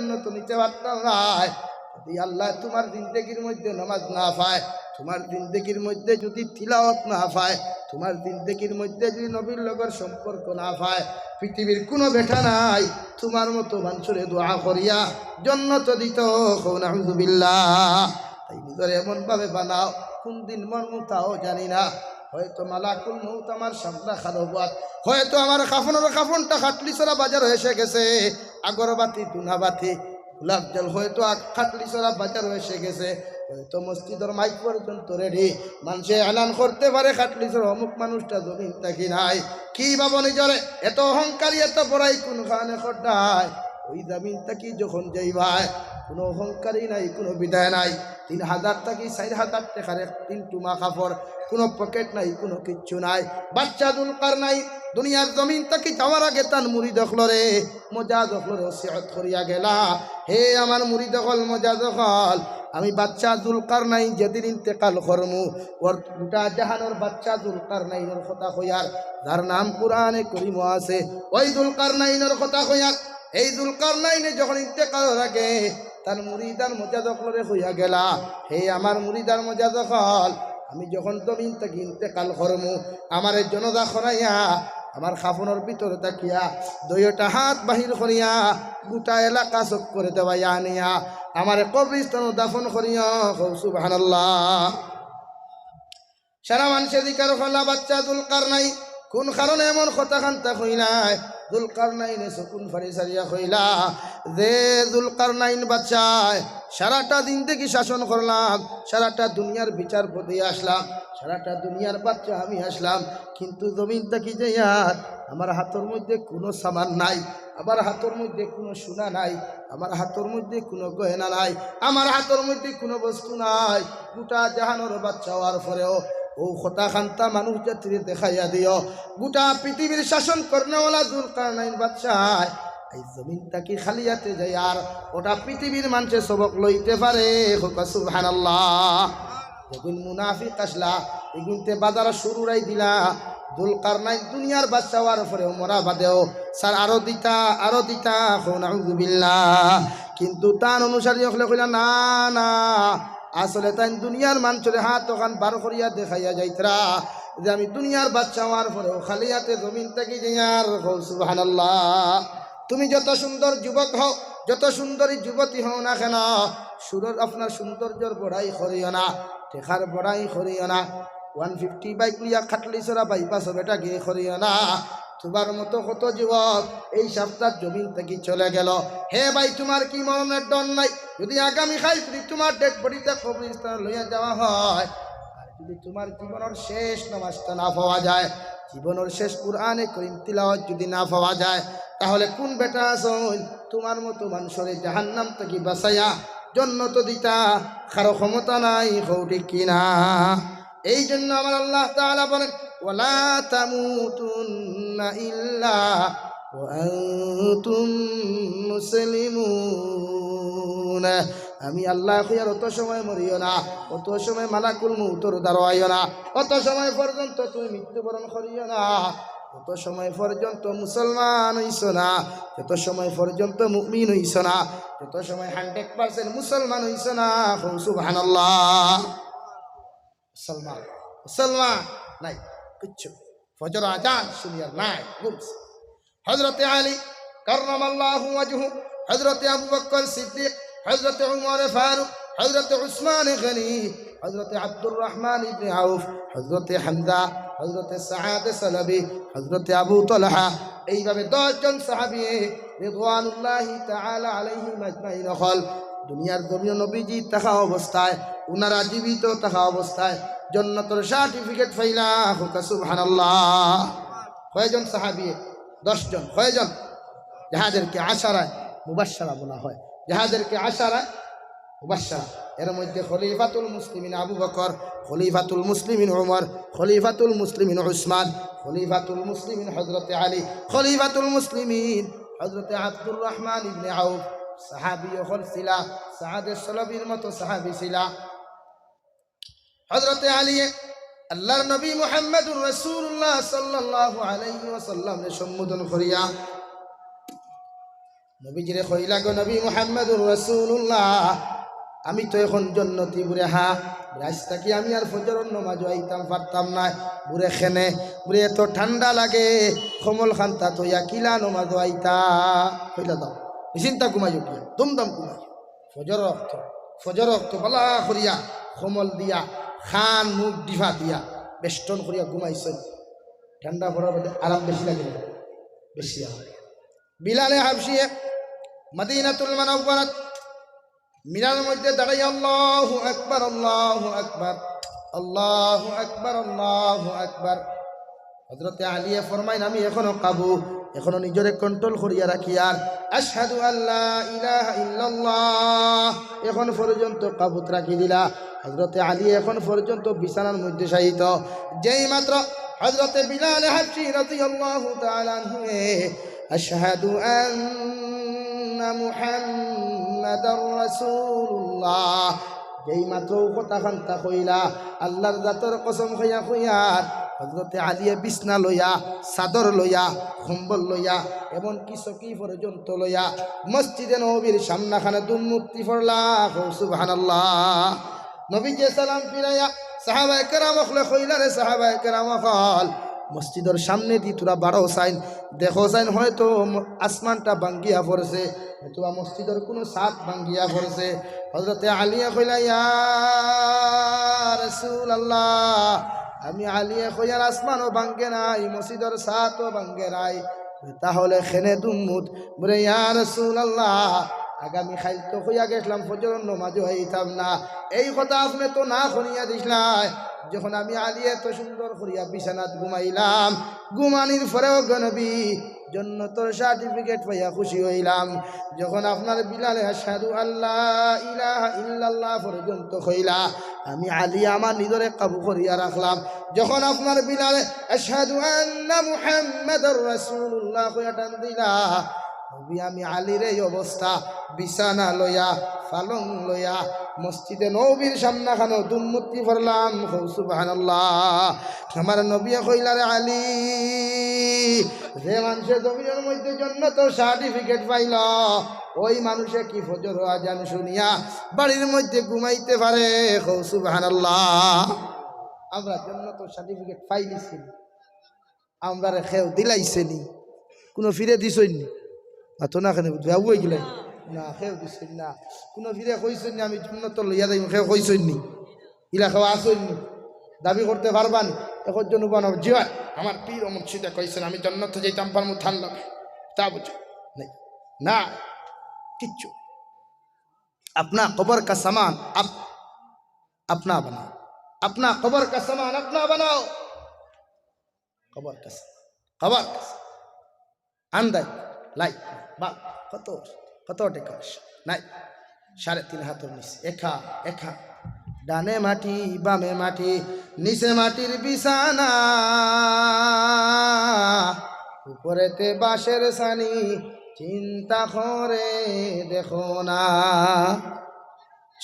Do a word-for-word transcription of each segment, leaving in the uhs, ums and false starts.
জন্য তো নিতে পারতাম নায়। যদি আল্লাহ তোমার জিন্দেগির মধ্যে নামাজ না পায়, তোমার জিন্দেগির মধ্যে যদি তিলাওয়াত না পায়, তোমার জিন্দেগির মধ্যে যদি নবীর লগর সম্পর্ক না পায়, পৃথিবীর কোনো বেটা নাই তোমার মতো মানুষরে দোয়া করিয়া জন্নত দিত। কও নাউজুবিল্লাহ। তাই নিজরে এমন ভাবে বানাও, কোন দিন মরমু তাও জানি না। হয়তো মালাকুল মউত আমার সামনে খাড়া অইবো, হয়তো আমার কাফনর কাফনটা খাটলিছড়া বাজারো এসে গেছে, আগরবাতি, ধুনাবাতি, গোলাপ জল হয়তো আগ-, খাটলিছড়া বাজারো এসে গেছে, হয়তো মসজিদর মাইক পর্যন্ত রেডি। মানষে এলান করতে পারে, খাটলিছড়া অমুক মানুষটা জমিন থাকি নাই। কি ভাবো নিজরে? এত অহংকারী, এত বড়াই কোন কারণে কররায়? ওই জমিন থাকি যখন যাইবায়, কোনো অহংকারী নাই, কোনো বিদায় নাই। তিন হাজার থাকি চাইর হাজার টেকার এক তিন টুমা কাপড়, কোনো পকেট নাই, কোনো কিচ্ছু নাই। বাচ্চা জুলকারনাইন দুনিয়ার জমিন থাকি যাওয়ার আগে তান মুরিদ অকলরে, মজাজ অকলরে ওসিয়ত করিয়া গেলা, "হে আমার মুরিদ অকল, মজাজ অকল, আমি বাচ্চা জুলকারনাইন যেদিন ইন্তেকাল করমু, অর গোটা জাহানর বাচ্চা জুলকারনাইনর কথা কইয়ার, যার নাম কুরআনে করিমো আছে, ওই জুলকারনাইনর কথা কইয়ার।" এই জুলকারনাইনে যখন ইন্তেকালর আগে তান মুরিদ আর মজাজ অকলরে কইয়া গেলা, "হে আমার মুরিদ আর মজাজ অকল, আমি যখন জমিন থাকি ইন্তেকাল করমু, আমারে জানাজা করাইয়া, আমার কাফনর ভিতরে থাকিয়া দুইওটা হাত বাহির করিয়া গোটা এলাকা চক্করে দেওয়াইয়া আনিয়া আমারে কবরস্থানো দাফন করিও।" কও সুবহানাল্লাহ। সারা মানষে জিকার করলা, "বাচ্চা জুলকারনাইন, কোন কারণে এমন কথা কান্তা কইলায়?" জুলকারনাইনে চকুন ফাড়ি ছাড়িয়া কইলা, "যে জুলকারনাইন বাচ্চায় সারাটা জিন্দেগি শাসন করলাম, সারাটা দুনিয়ার বিচারপতি আসলাম, সারাটা দুনিয়ার বাচ্চা আমি আসলাম, কিন্তু জমিন থাকি যাইয়ার আমার হাতর মধ্যে কোনো সামান নাই, আমার হাতর মধ্যে কোনো সোনা নাই, আমার হাতর মধ্যে কোনো গয়না নাই, আমার হাতর মধ্যে কোনো বস্তু নাই। গোটা জাহানর বাচ্চা অওয়ার পরেও অউ কথা কান্তা মানুষ জাতিরে দেখাইয়া দিও। গোটা পৃথিবীর শাসন করনেওয়ালা জুলকারনাইন বাচ্চায় এই জমিন থাকি খালি আতে যাইয়ার, অটা পৃথিবীর মানষে সবক লইতে পারে।" কও সুবহানাল্লাহ। যেগুন মুনাফিক আসলা, এগুনতে বাজারো সুর উড়াই দিলা। জুলকারনাইন দুনিয়ার বাচ্চা অওয়ার পরেও, মরা বাদেও, "স্যার, আরো দিতা, আরো দিতা।" কও নাউজুবিল্লাহ। কিন্তু তান অনুসারী অকলে কইলা, "না, না, আসলে তাইন দুনিয়ার মানষরে হাত অখান বার করিয়া দেখাইয়া যাইতরা যে আমি দুনিয়ার বাচ্চা অওয়ার পরেও খালি আতে জমিন থাকি যাইয়ার।" কও সুবহানাল্লাহ। তুমি যত সুন্দর যুবক হও, যত সুন্দরী যুবতী হও না কেন, সুরর আপনার সৌন্দর্যর বড়াই করিও না, টেকার বড়াই করিও না, ওয়ান ফিফটি বাইক লইয়া খাটলিছড়া বাইপাসো বেটা গিয়ে করিও না। তোমার মতো কত যুবক এই সপ্তাহ জমিন থাকি চলে গেল। হে ভাই, তোমার কি মরণের ডর নাই? যদি আগামীকাল যদি তোমার ডেড বডিটা কবরস্থানে লইয়া যাওয়া হয়, আর যদি তোমার জীবনর শেষ নামাজটা না পাওয়া যায়, জীবনর শেষ কুরআনে করিম তিলাওয়াত যদি না পাওয়া যায়, তাহলে কোন বেটা আছইন তোমার মতো মানষরে জাহান্নাম থাকি বাঁচাইয়া জন্নত দিতা? কারো ক্ষমতা নাই, কও ঠিক কি না? এই জন্য আমার আল্লাহ তাআলা বলেন, "ওয়ালা তামুতুন্না ইল্লা ওয়া আনতুম মুসলিমুন।" আমি আল্লাহ কইয়ার অত সময় মরিও না, অত সময় মালাকুল মউতর দ্বারো আইও না, অত সময় পর্যন্ত তুমি মৃত্যুবরণ করিও না, অত সময় পর্যন্ত মুসলমান অইছো না, যত সময় পর্যন্ত মুমিন অইছো না, যত সময় হান্ড্রেড পার্সেন্ট মুসলমান অইছো না। কও সুবহানাল্লাহ। মুসলমান, মুসলমান নাই কিচ্ছু। ফজর আজান শুনিয়ার নাই, ঘুমছে। হযরতে আলী কাররামাল্লাহু ওয়াজহু, হযরতে আবু বকর সিদ্দিক, হযরতে উমর ফারুক, হযরতে উসমান গনি, হযরতে আব্দুর রহমান ইবনে আউফ, হযরতে হামজা, হযরতে সাদ সালাবি, হযরতে আবু তালহা, এইভাবে দশ জন সাহাবী রিদওয়ানুল্লাহি তাআলা আলাইহিম আজমাইন অকল দুনিয়ার জমিনো নবীজি থাকা অবস্থায়, উনারা জীবিত থাকা অবস্থায় জন্নতর সার্টিফিকেট পাইলা। কও সুবহানাল্লাহ। কয়জন সাহাবী? দশ জন। কয়জন? যাদেরকে আশারায়ে মুবাশশারা বলা হয়, যাদেরকে আশারায়ে মুবাশশারা। এর মধ্যে খলিফাতুল মুসলিমিন আবু বকর, খলিফাতুল মুসলিমিন উমর, খলিফাতুল মুসলিমিন উসমান, খলিফাতুল মুসলিমিন হযরতে আলী, খলিফাতুল মুসলিমিন হযরতে আব্দুর রহমান ইবনে আউফ। সাহাবী অকল ছিলা, সাদে সালাবির মতো সাহাবী ছিলা। হযরতে আলীয়ে আল্লাহর নবী মুহাম্মাদুর রাসূলুল্লাহ সাল্লাল্লাহু আলাইহি ওয়াসাল্লামরে সম্বোধন করিয়া নবীজিরে কইলা, "গো নবী মুহাম্মাদুর রাসূলুল্লাহ, আমি তো এখন জন্নতি।" বুলে, "হ্যাঁ।" বুলে, "আইজ থাকি আমি আর ফজরর নমাজও আইতাম পারতাম নায়।" বুলে, "কেনে?" বুলে, "এত ঠান্ডা লাগে, কম্বল খান্তা থইয়া কিলা নমাজও আইতা?" কইলা, "যাও, নিশ্চিন্তা ঘুমাইও গিয়া, দুমদাম ঘুমাইও।" ফজর অক্ত, ফজর অক্ত বালা করিয়া কম্বল দিয়া, কান মুখ ডিফা দিয়া, বেষ্টন করিয়া ঘুমাইছইন। ঠান্ডা পড়ার বাদে আরাম বেশি লাগে না? বেশি আরাম। বিলালে হাবশিয়ে মদিনাতুল মুনাওয়ারাত মিনার মধ্যে দাঁড়াইয়া আল্লাহু আকবার, আল্লাহু আকবার, আল্লাহু আকবার, আল্লাহু আকবার। হযরতে আলীয়ে ফরমাইন, "আমি এখনো কাবু, এখনো নিজরে control করিয়া রাখিয়ার, আশহাদু আল্লা ইলাহা ইল্লাল্লাহ, এখন পর্যন্ত কাবুত রাখি দিলা।" হযরতে আলী এখন পর্যন্ত বিছানার মধ্যে শায়িত। যেই মাত্র হযরতে বিলাল হাবশী রাদিয়াল্লাহু তাআলা আনহুয়ে, "আশহাদু আন্না মুহাম্মাদার রাসূলুল্লাহ।" যেই মাত্র অউ কথা খান্তা কইলা, আল্লাহর জাতর কসম খাইয়া কইয়ার, হযরতে আলীয়ে বিছনা লইয়া, চাদর লইয়া, কম্বল লইয়া, এমনকি চকি পর্যন্ত লইয়া মসজিদে নববীর সামনাখানে দুমমুত্তি পড়লা। কও সুবহানাল্লাহ। নবীজিয়ে সালাম ফিরাইয়া সাহাবায়ে কেরাম অকলে কইলা, "রে সাহাবায়ে কেরাম অকল, মসজিদর সামনেদি তুরা বারও চাইন, দেখো চাইন, হয়তো ম-, আসমানটা ভাঙ্গিয়া পড়ছে, অথবা মসজিদর কুনু ছাদ ভাঙ্গিয়া পড়ছে।" হযরতে আলীয়ে কইলা, "ইয়া রাসূলুল্লাহ, আমি আলীয়ে কইয়ার আসমানও ভাঙ্গে নাই, মসজিদর ছাদও ভাঙ্গে নাই, তাহলে কেনে দুমমুত?" বুলে, "ইয়া রাসূলুল্লাহ, আগামী কাইল তো কইয়া গেছলাম ফজরর নমাজও আইতাম না, এই কথা আপনে তো না করিয়া দিছলায়। যখন আমি আলীয়ে এত সুন্দর করিয়া বিছানাত ঘুমাইলাম, ঘুমানির পরেও গো নবী, জন্নতর certificate পাইয়া খুশি অইলাম। যখন আপনার বিলালে আশহাদু আল্লা ইলাহা ইল্লাল্লাহ পর্যন্ত কইলা, আমি আলী আমার নিজরে কাবু করিয়া রাখলাম। যখন আপনার বিলালে আশহাদু আন্না মুহাম্মাদার রাসূলুল্লাহ কইয়া টান দিলা, নবী, আমি আলীর এই অবস্থা, বিছানা লইয়া, পালং লইয়া, মসজিদে নববীর সামনাখানো দুমমুত্তি পড়লাম।" কও সুবহানাল্লাহ। আমার নবীয়ে কইলা, "রে আলী, যে মানষে জমিনর মধ্যে জন্নতর certificate পাইল, ওই মানষে কি ফজর আজান শুনিয়া বাড়ির মধ্যে ঘুমাইতে পারে?" কও সুবহানাল্লাহ। আমরা জন্নতর certificate পাইলিছি। আমরারে কেউ দিলাইছে নি? কুনু পীরে দিছইন নি? মাতো না কেনে, বুঝবে, আবু হয়ে গেলেন। না, কেউ দিছইন না। কুনু পীরে কইছইন নি, "আমি জন্নতো লইয়া যাইমু", কেউ কইছইন নি? ইলা কেউ আছইন নি? দাবি করতে পারবা নি? এখন জন উবানো, "জি ভাই, আমার পীর ও মুর্শিদে কইছইন, আমি জন্নতো যাইতাম পারমু তান লগে।" তা বুঝো? নাই। না, কিচ্ছু। अपना कब्र का सामान आप अपना बनाओ, अपना कब्र का सामान अपना बनाओ। কবর কাছে, কবর কাছে। আন্দাজ, লাইট, বাল্ব, কত, কত টেকা? নাই, সাড়ে তিন হাতর নিচে, একা, একা। ডানে মাটি, বামে মাটি, নিচে মাটির বিছানা, উপরেতে বাঁশের ছানি, চিন্তা করে দেখো না।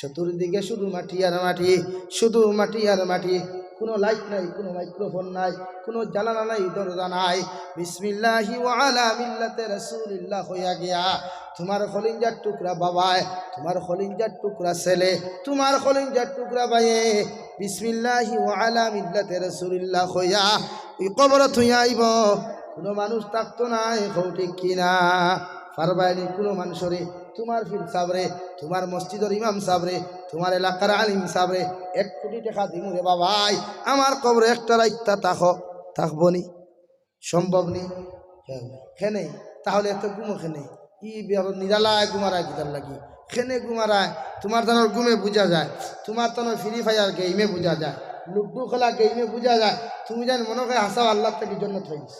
চতুর্দিকে শুধু মাটি আর মাটি, শুধু মাটি আর মাটি। কোনো লাইট নাই, কোনো মাইক্রোফোন নাই, কোনো জানালা নাই, দরজা নাই। বিসমিল্লাহি ওয়া আলা মিল্লাতে রাসূলিল্লাহ কইয়া গিয়া তোমার কলিজার টুকরা বাবায়, তোমার কলিজার টুকরা ছেলে, তোমার কলিজার টুকরা ভাইয়ে বিসমিল্লাহি ওয়া আলা মিল্লাতে রাসূলিল্লাহ কইয়া ওই কবরো থুইয়া আইবো। কোনো মানুষ থাকতো নায়, কও ঠিক কিনা? পারবায় নি কোনো মানুষরে, তোমার পীর সাবরে, তোমার মসজিদর ইমাম সাবরে, তোমার এলাকার আলিম সাবরে, এক কোটি টেকা দিমু রে বাবাই, আমার কবরো একটা রাইত্তা থাকো, থাকবো নি? সম্ভব নি? কেনে? তাহলে এত ঘুমো কেনে? ই বের নিরালায় ঘুমারায় কিতার লাগি? কেনে ঘুমারায়? তোমার তানোর ঘুমে বুঝা যায়, তোমার তানোর ফ্রি ফায়ার গেইমে বুঝা যায়, লুডু খেলা গেইমে বুঝা যায়। তুমি যেন মনে করে হাসাও আল্লাহ থাকি জন্নত পাইছ।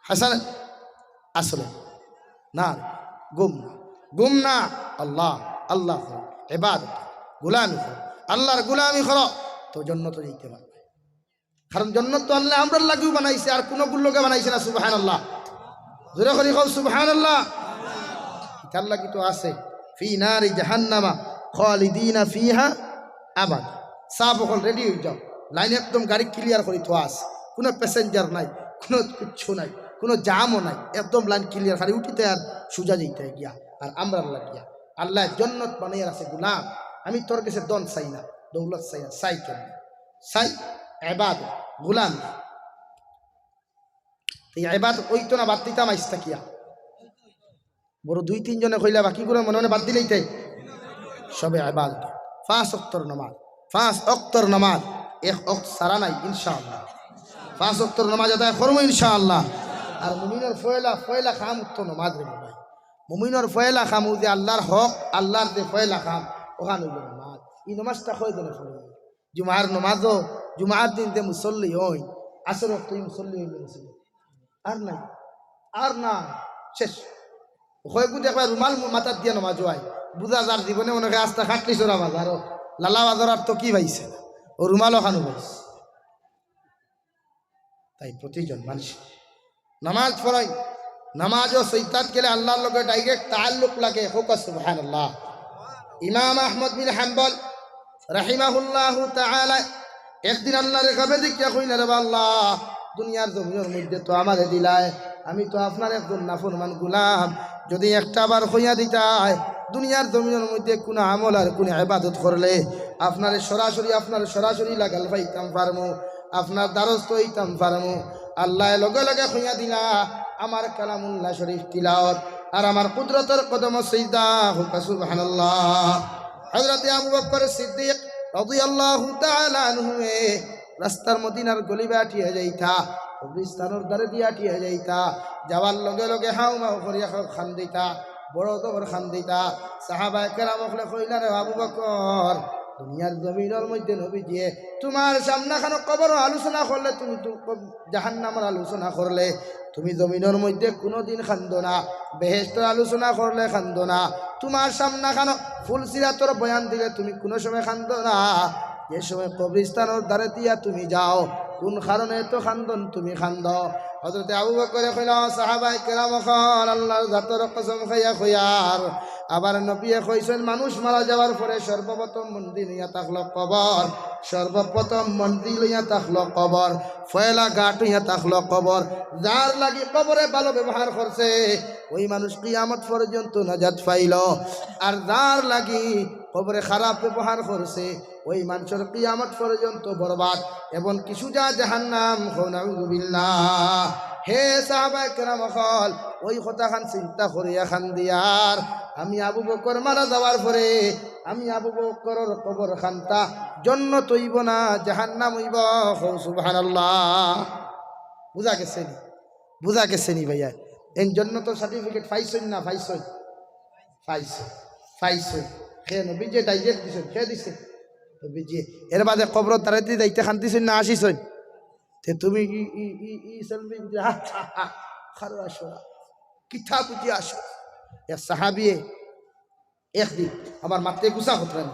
হাসান আসলে না, ঘুম না, ঘুম না, আল্লাহ, আল্লাহ করো, ইবাদত, গোলামি করো, আল্লাহর গোলামি করো, তো জন্নত যাইতে পারবে। কারণ জন্নত তো আল্লাহ আমরার লাগিউ বানাইছে, আর কোনো গুলোকে বানাইছে না। সুবহানাল্লাহ, জোরে করি কও সুবহানাল্লাহ। ইতার লাগি তো আছে, ফি নারি জাহান্নামা খালিদিনা ফিহা আবাদা। সাব অকল রেডি হয়ে যাও, লাইন একদম গাড়ি ক্লিয়ার করি থোয়া আছে, কোনো প্যাসেঞ্জার নাই, কোনো কিচ্ছু নাই। কুনু জামও নাই, একদম লাইন ক্লিয়ার, খালি উঠিতে আর সুজা যাইতে গিয়া। আর আমরার লাগিয়া আল্লায় জন্নত বানাইয়া রাখছে, "গুলাম, আমি তোর গেছে ধন চাই না, দৌলত চাই না, চাই কেন? চাই এবাদত, গুলাম।" এই এবাদত অইতো না, বাদ দিতাম আইজ থাকিয়া। বড় দুই তিনজনে কইলা, বাকিগুলা মনে মনে বাদ দিলাইতায়। সবে এবাদত, পাঁচ অক্তর নামাজ, পাঁচ অক্তর নামাজ, এক অক্ত ছাড়া নাই ইনশাআল্লাহ। পাঁচ অক্তর নামাজ আদায় করমু ইনশাআল্লাহ। আর মুমিনর পয়লা, পয়লা কাম তো নামাজ রে ভাই। মুমিনর পয়লা কাম অউ যে আল্লার হক, আল্লার যে পয়লা কাম, অখান অইলো নামাজ। ই নামাজটা কয়জনে পড়ে? জুমার নামাজও, জুমার দিন যে মুসল্লি অইন, আসর অক্ত ই মুসল্লি অইন, মুসল্লি আর নাই, আর নাই, শেষ। কয়গু দেখবা রুমাল মু-, মাথাত দিয়া নামাজও আয়, বুঝা যার জীবনে মনে হয় আস্তা খাটলি চড়া বাজারও, লালা বাজার আর তো কি পাইছে না, অউ রুমাল অখানউ পাইছে। তাই প্রতিজন মানুষ নামাজ পড়াই, নামাজও সইজদাত গেলে আল্লার লগে direct তাআল্লুক লাগে। কউক্কা সুবহানাল্লাহ। ইমাম আহমদ বিন হাম্বল রাহিমাহুল্লাহু তাআলা একদিন আল্লারে খাবে দেখিয়া কইলা, "রে বা আল্লাহ, দুনিয়ার জমিনর মধ্যে তো আমারে দিলায়, আমি তো আপনার একজন নাফরমান গুলাম, যদি একটা বার কইয়া দিতায়, দুনিয়ার জমিনর মধ্যে কুনু আমল আর কুনু ইবাদত করলে আপনারে সরাসরি, আপনার সরাসরি লাগাল পাইতাম পারমু, আপনার দ্বারস্থ অইতাম পারমু।" আল্লায় লগে লগে কইয়া দিলা, আমার কালামুল্লাহ শরীফ তিলাওয়াত আর আমার কুদরতর কদমো সিজদা। কউক্কা সুবহানাল্লাহ। হযরতে আবু বকর সিদ্দিক রাদিয়াল্লাহু তাআলা আনহুয়ে রাস্তার মদিনার গলি বায় আটিয়া যাইতা, কবরিস্তানর দ্বারে দিয়া আটিয়া যাইতা, যাওয়ার লগে লগে হাউ মাউ করিয়া কান্দিতা, বড় জবর কান্দিতা। সাহাবায়ে কেরাম অকলে কইলা, "রে আবু বকর, দুনিয়ার জমিনর মধ্যে নবীজিয়ে তুমার সামনাখানো কবরর আলোচনা করলে, তুমি তো কব-, জাহান্নামর আলোচনা করলে, তুমি জমিনর মধ্যে কুনুদিন কান্দো না, বেহেশতর আলোচনা করলে কান্দো না, তুমার সামনাখানো ফুলসিরাতর বয়ান দিলে তুমি কুনু সময় কান্দো না, যে সময় কবরিস্তানর দ্বারে দিয়া তুমি যাও, কুন কারণে এত কান্দন তুমি কান্দো?" হযরতে আবু বকরে কইলা, "সাহাবায়ে কেরাম অকল, আল্লার জাতর কসম খাইয়া কইয়ার, আমার নবীয়ে কইছইন, মানুষ মারা যাওয়ার পরে সর্বপ্রথম মঞ্জিল অইয়া থাকলো কবর, সর্বপ্রথম মঞ্জিল অইয়া থাকলো কবর, পয়লা ঘাট অইয়া থাকলো কবর। যার লাগি কবরে ভালো ব্যবহার করছে, ওই মানুষ কিয়ামত পর্যন্ত নাজাত পাইলো, আর যার লাগি কবরে খারাপ ব্যবহার করছে, ওই মানষর কিয়ামত পর্যন্ত বরবাদ, এবং কি সুজা জাহান্নাম।" কও নাউজুবিল্লাহ। হে সাহাবায়ে কেরাম অকল, ওই কথাখান চিন্তা করিয়া কান্দিয়ার, আমি আবু বকর মারা যাওয়ার পরে আমি আবু বকরর কবরখানতা জন্নত অইবো না জাহান্নাম অইবো। কও সুবহানাল্লাহ। বুঝা গেছে নি? বুঝা গেছে নি ভাইয়া? এইন জন্নতর certificate পাইছইন না পাইছইন? পাইছইন, পাইছইন। কে নবীজিয়ে direct দিছইন, কে দিছে? নবীজিয়ে। এর বাদে কবরর দ্বারেদি যাইতে কান্দিছইন না হাসিছইন? তে তুমি ই, ই, ই, ই selfie দিতে, হা, হা, হা, খারো আসো না। কিতা বুঝি আসো? এক সাহাবিয়ে একদিন, আমার মাতে গুছা করলেন,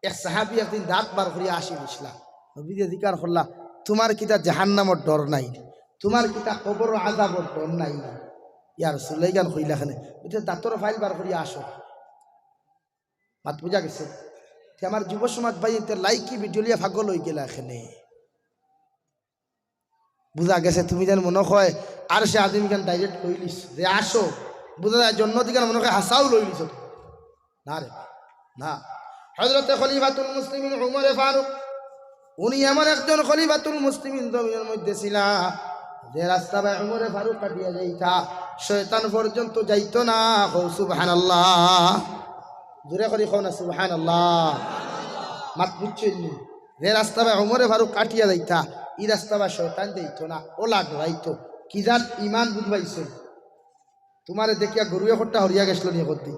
এক সাহাবি একদিন দাঁত বার করিয়া আসি বসলা। নবীজিয়ে জিকার করলা, "তুমার কিতা জাহান্নামর ডর নাই নি? তুমার কিতা কবরর আযাবর ডর নাই নি?" ইয়া রাসূলুল্লাহ, ইখান কইলা কেনে? বুঝছে, "দাঁতর ফাইল বার করিয়া আসো।" মাত বুঝা গেছে? তে আমার যুব সমাজ ভাই, এতে লাইকি ভিডিও লিয়া পাগল অইগেলা কেনে। বুঝা গেছে, তুমি যেন মনে হয় আরশে আজিম ইখান direct লইলিছ, যে আসো, বুঝা যায় জন্নত ইখান মনে হয় হাছাউ লইলিছ। না রে, না। হযরতে খলিফাতুল মুসলিমিন উমরে ফারুক, উনি এমন একজন খলিফাতুল মুসলিমিন জমিনর মধ্যে ছিলা, যে রাস্তা বায় উমরে ফারুক আটিয়া যাইতা, শয়তান পর্যন্ত যাইতো না। কও সুবহানাল্লাহ। জোরে করি কও না সুবহানাল্লাহ। মাত বুঝছইন নি? যে রাস্তা বায় উমরে ফারুক আটিয়া যাইতা, ই রাস্তা বায় শয়তান যাইতো না, অউলা ডরাইতো। কি জাত ইমান বুঝ পাইছো? তুমারে দেখিয়া গরুয়ে খট্টা হরিয়া গেছলো নি কদ্দি?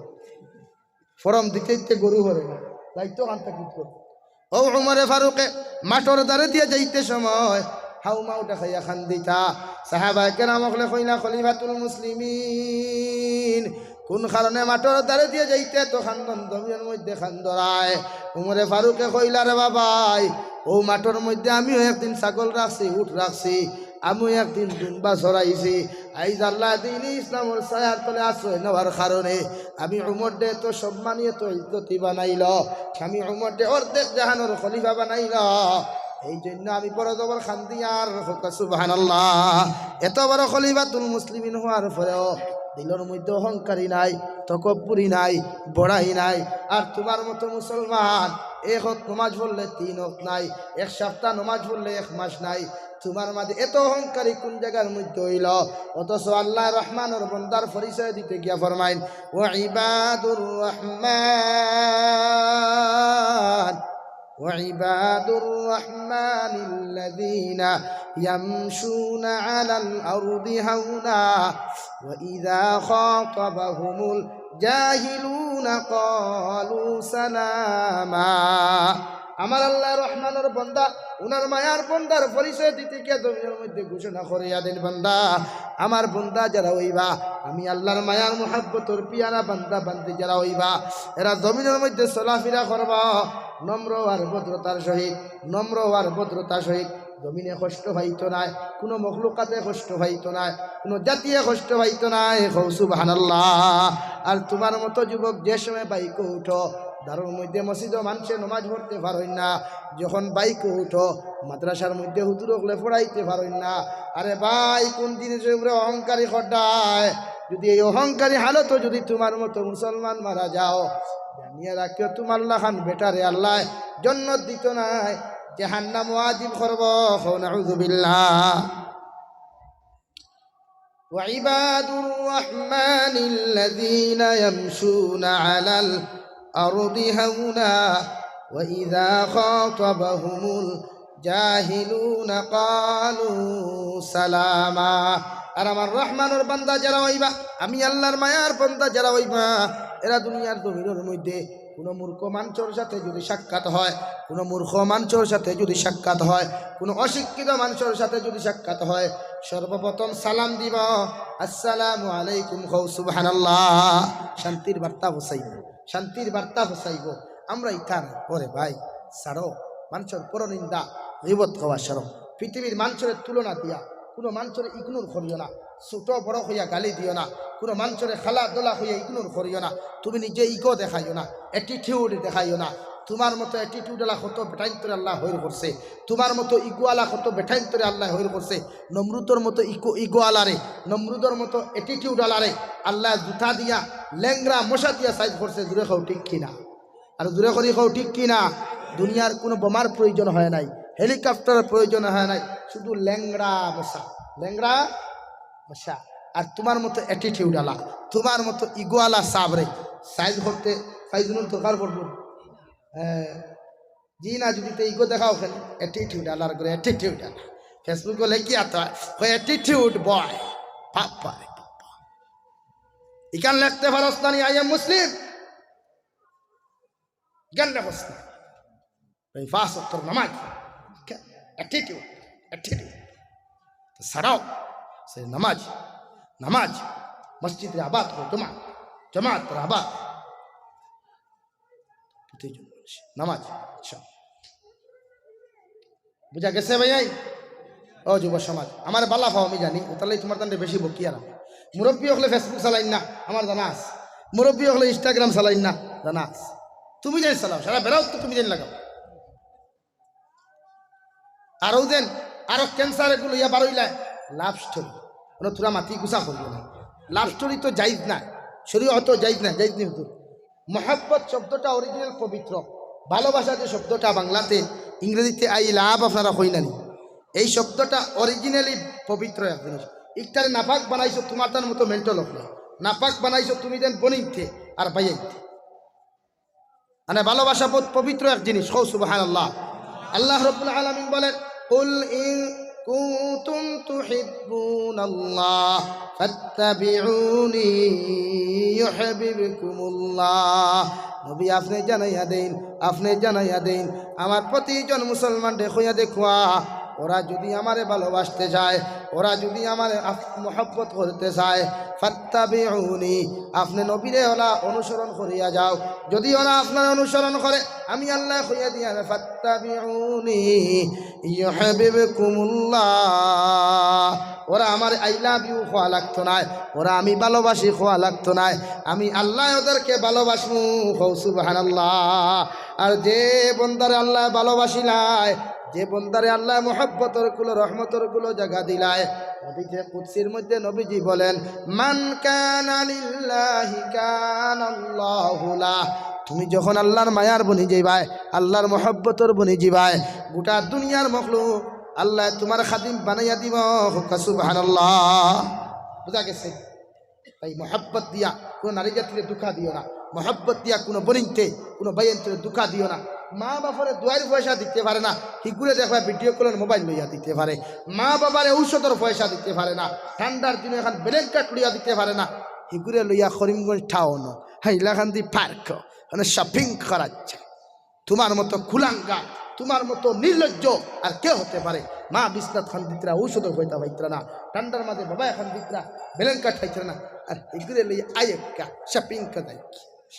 ফরম দিতে দিতে গরু হরে না, যাইতো কান্তা কি করে? ও উমরে ফারুকে মাঠর দ্বারে দিয়া যাইতে সময় হাউ মাউ দেখাইয়া কান্দিতা। সাহাবায়ে কেরাম অকলে কইলা, "খলিফাতুল মুসলিমিন, কুন কারণে মাঠর দ্বারে দিয়া যাইতে এত কান্দন, জমিনর মধ্যে কান্দরায়?" উমরে ফারুকে কইলা, "রে বাবাই, অউ মাঠর মধ্যে আমিও একদিন ছাগল রাখছি, উট রাখছি, আমিও একদিন দুম্বা চরাইছি। আইজ আল্লায় দ্বীনে ইসলামর ছায়ার তলে আশ্রয় নেওয়ার কারণে আমি উমররে এত সম্মানী, এত ইজ্জতি বানাইলো, আমি উমররে অর্ধেক জাহানর খলিফা বানাইলো।" এই জন্য আমি বড় জবর কান্দিয়ার, কউক্কা সুবহানাল্লাহ। এত বড় খলিফাতুল মুসলিমিন হওয়ার পরেও দিলর মধ্যে অহংকারী নাই, তকব্বুরি নাই, বড়াই নাই। আর তুমার মতো মুসলমান এক অক্ত নমাজ পড়লে তিন অক্ত নাই, এক সপ্তাহ নমাজ পড়লে এক মাস নাই। তুমার মাঝে এত অহংকারী কোন জাগার মধ্যে অইলো? অথচ আল্লাহ রহমানর বন্দার পরিচয় দিতে গিয়া ফরমাইন, "ওয়া ইবাদুর রহমান, ওয়া ইবাদুর রহমানিল্লাযীনা ইয়ামশুনা আলাল আরদি হাওনা, ওয়া ইযা খাতাবাহুমুল জাহিলুনা ক্বালু সালামা।" আমার আল্লাহ রহমানর বন্দা, উনার মায়ার বন্দার পরিচয় দিতে গিয়া জমিনর মধ্যে ঘোষণা করিয়া দেইন, "বান্দা, আমার বন্দা যারা অইবা, আমি আল্লাহর মায়ার মুহাব্বতর পিয়ারা বান্দা বান্দি যারা অইবা, এরা জমিনর মধ্যে চলাফিরা করবা নম্র আর ভদ্রতার সহিত, নম্র আর ভদ্রতার সহিত।" জমিনে কষ্ট পাইতো নায়, কুনু মখলুকাতে কষ্ট পাইতো নায়, কুনু জাতিয়ে কষ্ট পাইতো নায়। কও সুবহানাল্লাহ। আর তুমার মতো যুবক যে সময় বাইকো উঠো, দারুর মধ্যে মসজিদো মানষে নমাজ পড়তে পারইন না, যখন বাইকো উঠো, মাদ্রাসার মধ্যে হুজুর অকলে পড়াইতে পারইন না। আরে ভাই, কুন জিনিসর উপরে অহংকারী কররায়? যদি এই অহংকারী হালতো যদি তুমার মতো মুসলমান মারা যাও, জানিয়া রাখিও, তুমার লাখান বেটারে আল্লায় জন্নত দিতো নায়, জাহান্নাম ওয়াজিব করবো। কও নাউজুবিল্লাহ। وعباد الرحمن الذين يمشون على الأرض هونا وإذا خاطبهم الجاهلون قالوا سلاما। আর আমার রহমানর বান্দা যারা অইবা, আমি আল্লাহর মায়ার বান্দা যারা অইবা, এরা দুনিয়ার জমিনর মধ্যে কুনু মূর্খ মানষর সাথে যদি সাক্ষাৎ হয়, কুনু মূর্খ মানষর সাথে যদি সাক্ষাৎ হয়, কুনু অশিক্ষিত মানষর সাথে যদি সাক্ষাৎ হয়, সর্বপ্রথম সালাম দিবা, "আসসালামু আলাইকুম", কও সুবহানাল্লাহ। শান্তির বার্তা পৌঁছাইবো, শান্তির বার্তা পৌঁছাইবো। আমরা ইখান, ওরে ভাই, ছাড়ো, মানষর পরনিন্দা, গীবত কওয়া ছাড়ো। পৃথিবীর মানষরে তুলনা দিয়া কুনু মানষরে ignore করিও না। ছোট বড় কইয়া গালি দিও না, কুনু মানষরে খালা দলা কইয়া ignore করিও না। তুমি নিজে ego দেখাইও না, attitude দেখাইও না। তুমার মতো attitude আলা কত বেটাইন্তরে আল্লায় হইর করছে, তুমার মতো ego আলা কত বেটাইন্তরে আল্লায় হইর করছে। নমরুদর মতো ego, ego আলারে, নমরুদর মতো attitude আলারে আল্লায় জুতা দিয়া, লেংড়া মশা দিয়া size করছে। জুরে কও ঠিক কি না? আর জুরে করি কও, ঠিক কি না? দুনিয়ার কুনু বোমার প্রয়োজন হয় নাই, helicopter-র প্রয়োজন হয় নাই, শুধু লেংড়া মশা, লেংড়া মশা। আর তুমার মতো attitude আলা, তুমার মতো ego আলা সাবরে size করতে ফাইজুনুর দরকার পড়বো? হ্যাঁ, জি না, যদি তে ego দেখাও কেনে, attitude আলার ঘরে attitude আলা। Facebook-ও লেখিয়া তো কয় attitude boy। বাবা রে বাবা। ইখান লেখতে পারস না নি, "I am Muslim"? জ্ঞান রাখস না। এই পাঁচ ওয়াক্তর নামাজ। কে? Attitude, attitude। তো ছাড়াও, সে নামাজ, নামাজ, মসজিদরে আবাদ করো, জমা, জমাতরে আবাদ। প্রতিজন মানুষ, নামাজ, আচ্ছা। বুঝা গেছে ভাইয়াইন? ও যুব সমাজ, আমারে বালা পাও আমি জানি, অতার লাগি তুমার তানরে বেশি বকি আর আমি। মুরব্বি অকলে Facebook চালাইন না, আমার জানা আছে। মুরব্বি অকলে Instagram চালাইন না, জানা আছে। তুমি যেন চালাও, সারা বেড়াও তো তুমি যেন লাগাও। আর অউ যেন আরো cancer এগু লইয়া বারইলায়, love story। মানে থুড়া মাতি গুছা করিও না। Love story তো জায়েজ নায়, শরীয়তো জায়েজ নায়, জায়েজ নি হুজুর। মহব্বত শব্দটা original পবিত্র। ভালোবাসা যে শব্দটা বাংলাতে, ইংরেজিতে I love আপনারা কইন না নি, এই শব্দটা originally পবিত্র এক জিনিস। ইকটারে নাপাক বানাইছো তুমার তান মতো mental অকলে, নাপাক বানাইছো তুমি যেন বনিনতে আর ভাইয়াইনতে। মানে ভালোবাসা বহুত পবিত্র এক জিনিস। কও সুবহানাল্লাহ। আল্লাহ রাব্বুল আলামিন বলেন, "কুল ইন কুনতুম তুহিব্বুনাল্লাহ ফাত্তাবিউনি ইউহিব্বুকুমুল্লাহ।" নবী, আপনে জানাইয়া দেইন, আপনে জানাইয়া দেইন, আমার প্রতিজন মুসলমানরে কইয়া দেখুয়া, ওরা যদি আমারে ভালোবাসতে চায়, ওরা যদি আমারে আফ-, মহব্বত করতে চায়, ফাত্তাবিউনি, আপনে নবীরে ওলা অনুসরণ করিয়া যাও। যদি ওরা আপনার অনুসরণ করে, আমি আল্লায় কইয়া দিয়া, ফাত্তাবিউনি ইউহিব্বুকুমুল্লাহ, ওরা আমারে I love you কওয়া লাগতো নায়, ওরা আমি ভালোবাসি কওয়া লাগতো নায়, আমি আল্লায় ওদেরকে ভালোবাসমু। কও সুবহানাল্লাহ। আর যে বন্দারে আল্লায় ভালোবাসিলায়, যে বন্দারে আল্লায় মহব্বতর কুলো, রহমতর কুলো জাগা দিলায়, হাদিসে কুদসির মধ্যে নবীজি বলেন, "মান কানা লিল্লাহি কানা আল্লাহু লাহ।" তুমি যখন আল্লাহর মায়ার বনি যাইবায়, আল্লাহর মহব্বতর বনি যাইবায়, গোটা দুনিয়ার মখলুক আল্লায় তুমার খাদিম বানাইয়া দিবো। কউক্কা সুবহানাল্লাহ। বুঝা গেছে? তাই মহব্বত দিয়া কুনু নারী জাতিরে ধুকা দিও না, মহব্বত দিয়া কুনু বইনতে, কুনু ভাইয়াইন্তরে ধুকা দিও না। মা বাপরে দোয়াইর পয়সা দিতে পারে না, হিগুরে দেখবায় ভিডিও কলর মোবাইল লইয়া দিতে পারে। মা বাবারে ঔষধর পয়সা দিতে পারে না, ঠান্ডার দিনে এখান ব্ল্যাঙ্কেট লইয়া দিতে পারে না, হিগুরে লইয়া করিমগঞ্জ টাউনো, হাইলাকান্দি পার্ক, মানে শপিং করাচ্ছে। তুমার মতো কুলাঙ্গার, তুমার মতো নির্লজ্জ আর কে হতে পারে? মা বিছনাত কান্দিত্রা, ঔষধর পয়সা পাইত্রা না, ঠান্ডার মাঝে বাবায় কান্দিত্রা, ব্ল্যাঙ্কেট পাইত্রা না, আর হিগুরে লইয়া আইক্কা শপিং করাই।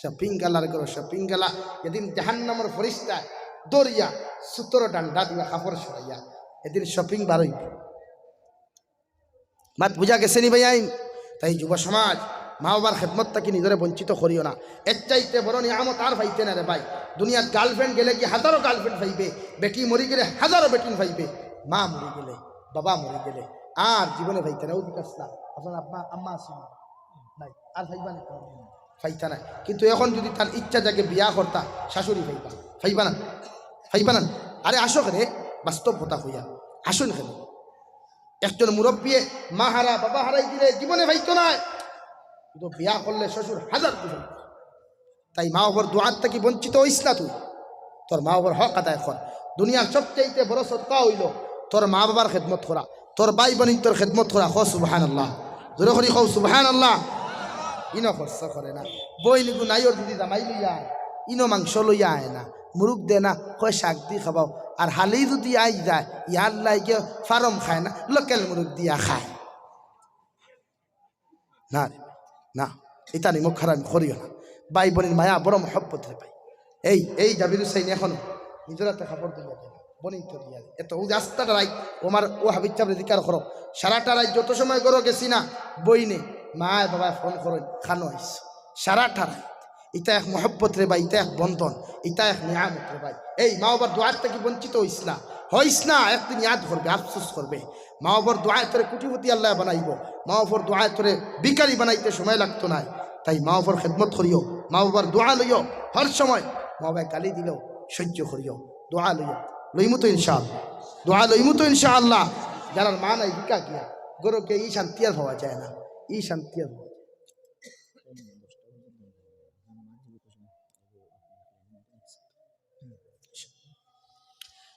শপিং গালার ঘরো শপিং গালা, এদিন জাহান্নামর ফিরিস্তায় ধরিয়া সুতোর ডান্ডা দিয়া কাপড় সরাইয়া এদিন শপিং বারইবো। মাত বুঝা গেছে নি ভাইয়াইন? তাই যুব সমাজ, মা বাবার খেদমত থাকি নিজরে বঞ্চিত করিও না। এর চাইতে বড় নিয়ামত আর পাইতে না রে ভাই। দুনিয়াত গার্লফ্রেন্ড গেলে কি হাজারো গার্লফ্রেন্ড পাইবে, বেটি মরি গেলে হাজারো বেটিন পাইবে, মা মরি গেলে, বাবা মরি গেলে আর জীবনে পাইতে না। ওদিকে আসলাম, আপনার আম্মা, আম্মা আছেন নাই, আর পাইবা না, পাইতা না। কিন্তু এখন যদি তার ইচ্ছা জাগে বিয়া করতা, শাশুড়ি পাইবা, পাইবা না, পাইবা না। আরে আসো রে, বাস্তব কথা কইয়া, আসুন কেন? একজন মুরব্বিয়ে মা হারা, বাবা হারাই দিলে জীবনে পাইতো নায়, কিন্তু বিয়া করলে শ্বশুর হাজার খুশি। তাই মা বাবার দোয়ার থাকি বঞ্চিত হইস না তুই, তোর মা বাবার হক আদায় কর। দুনিয়ার সবচাইতে বড় সদকা হইল তোর মা বাবার খেদমত করা, তোর ভাই বইনতর খেদমত করা। কও সুবহানাল্লাহ, জোরে করি কও সুবহানাল্লাহ। ইনো খরচ করে না, বইন গুনাইর যদি জামাই লইয়া আয়, ইনো মাংস লইয়া আয় না, মুরুগ দে না, কয় শাক দি খাবাও। আর হালি যদি আই যায়, ইয়ার লাগে ফার্ম খায় না, লোকাল মুরুগ দিয়া খায়। না রে, না, ইতা নিমক হারামি করিও না। ভাই বইনর মায়া বড় মহব্বত রে ভাই। এই, এই জাবির হুসাইন এখনো নিজর আতে কাপড় ধইয়া দেয় না, বইনতরে দিয়া দেয়। এত ও যে আস্তাটা রাইত, ও আমার, ও হাবিব সাবরে জিকার করো, সারাটা রাইত যত সময় ঘরো গেছি না, বইনে, মায় বাবায় ফোন করইন, খানো আইস, সারাটা রাইত। ইতা এক মহব্বত রে ভাই, ইতা এক বন্ধন, ইতা এক নিয়ামত রে ভাই। এই মা বাবার দোয়ার থাকি বঞ্চিত হইস না, হইস না। একদিন ইয়াদ করবে, আফসোস করবে। মা বাবার দোয়ায় তোরে কোটিপতি আল্লায় বানাইবো, মা বাবার দোয়ায় তোরে ভিখারি বানাইতে সময় লাগতো নায়। তাই মা বাবার খেদমত করিও, মা বাবার দোয়া লইও হর সময়। মা বাবায় গালি দিলেও সহ্য করিও, দোয়া লইও। লইমু তো ইনশাআল্লাহ, দোয়া লইমু তো ইনশাআল্লাহ। যারার মা নাই, ভিখা গিয়া ঘরো গিয়া ই শান্তি আর পাওয়া যায় না, ই শান্তি আর পাওয়া যায় না।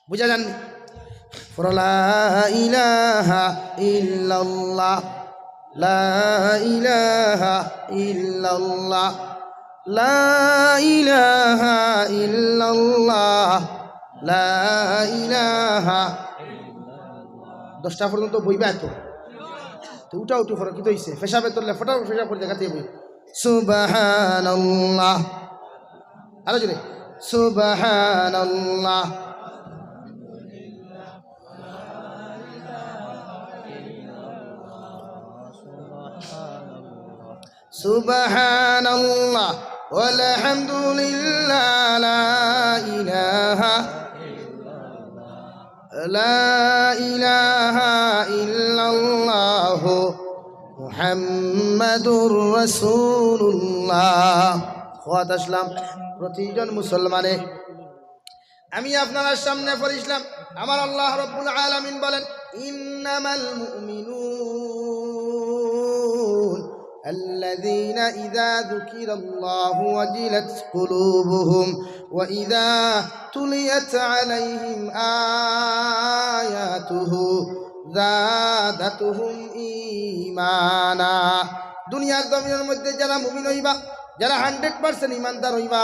বুঝা যাননি? পড়ো, লা ইলাহা ইল্লাল্লাহ, লা ইলাহা ইল্লাল্লাহ, লা ইলাহা ইল্লাল্লাহ, লা ইলাহা। দশটা পর্যন্ত বইবা তো। তো উঠা উঠি পড়ো, কিতা অইছে? পেশাবে ধরলে ফটাফট পেশাব করি জাগাত বই। সুবহানাল্লাহ। আরো জোরে। সুবহানাল্লাহ। সুবহানাল্লাহ। ওয়ালহামদুলিল্লাহ। লা ইলাহা লা ইলাহা ইল্লাল্লাহু মুহাম্মাদুর রাসূলুল্লাহ। কওয়াত আসলাম, প্রতিজন মুসলমানে, আমি আপনারার সামনে পড়ছিলাম, আমার আল্লাহ রাব্বুল আলামিন বলেন, ইন্নামাল মুমিনুন الذين إذا ذكر الله وجلت قلوبهم وإذا تليت عليهم آياته زادتهم إيمانا। দুনিয়ার জমিনর মধ্যে যারা মুমিন অইবা, যারা হান্ড্রেড পার্সেন্ট ইমানদার অইবা,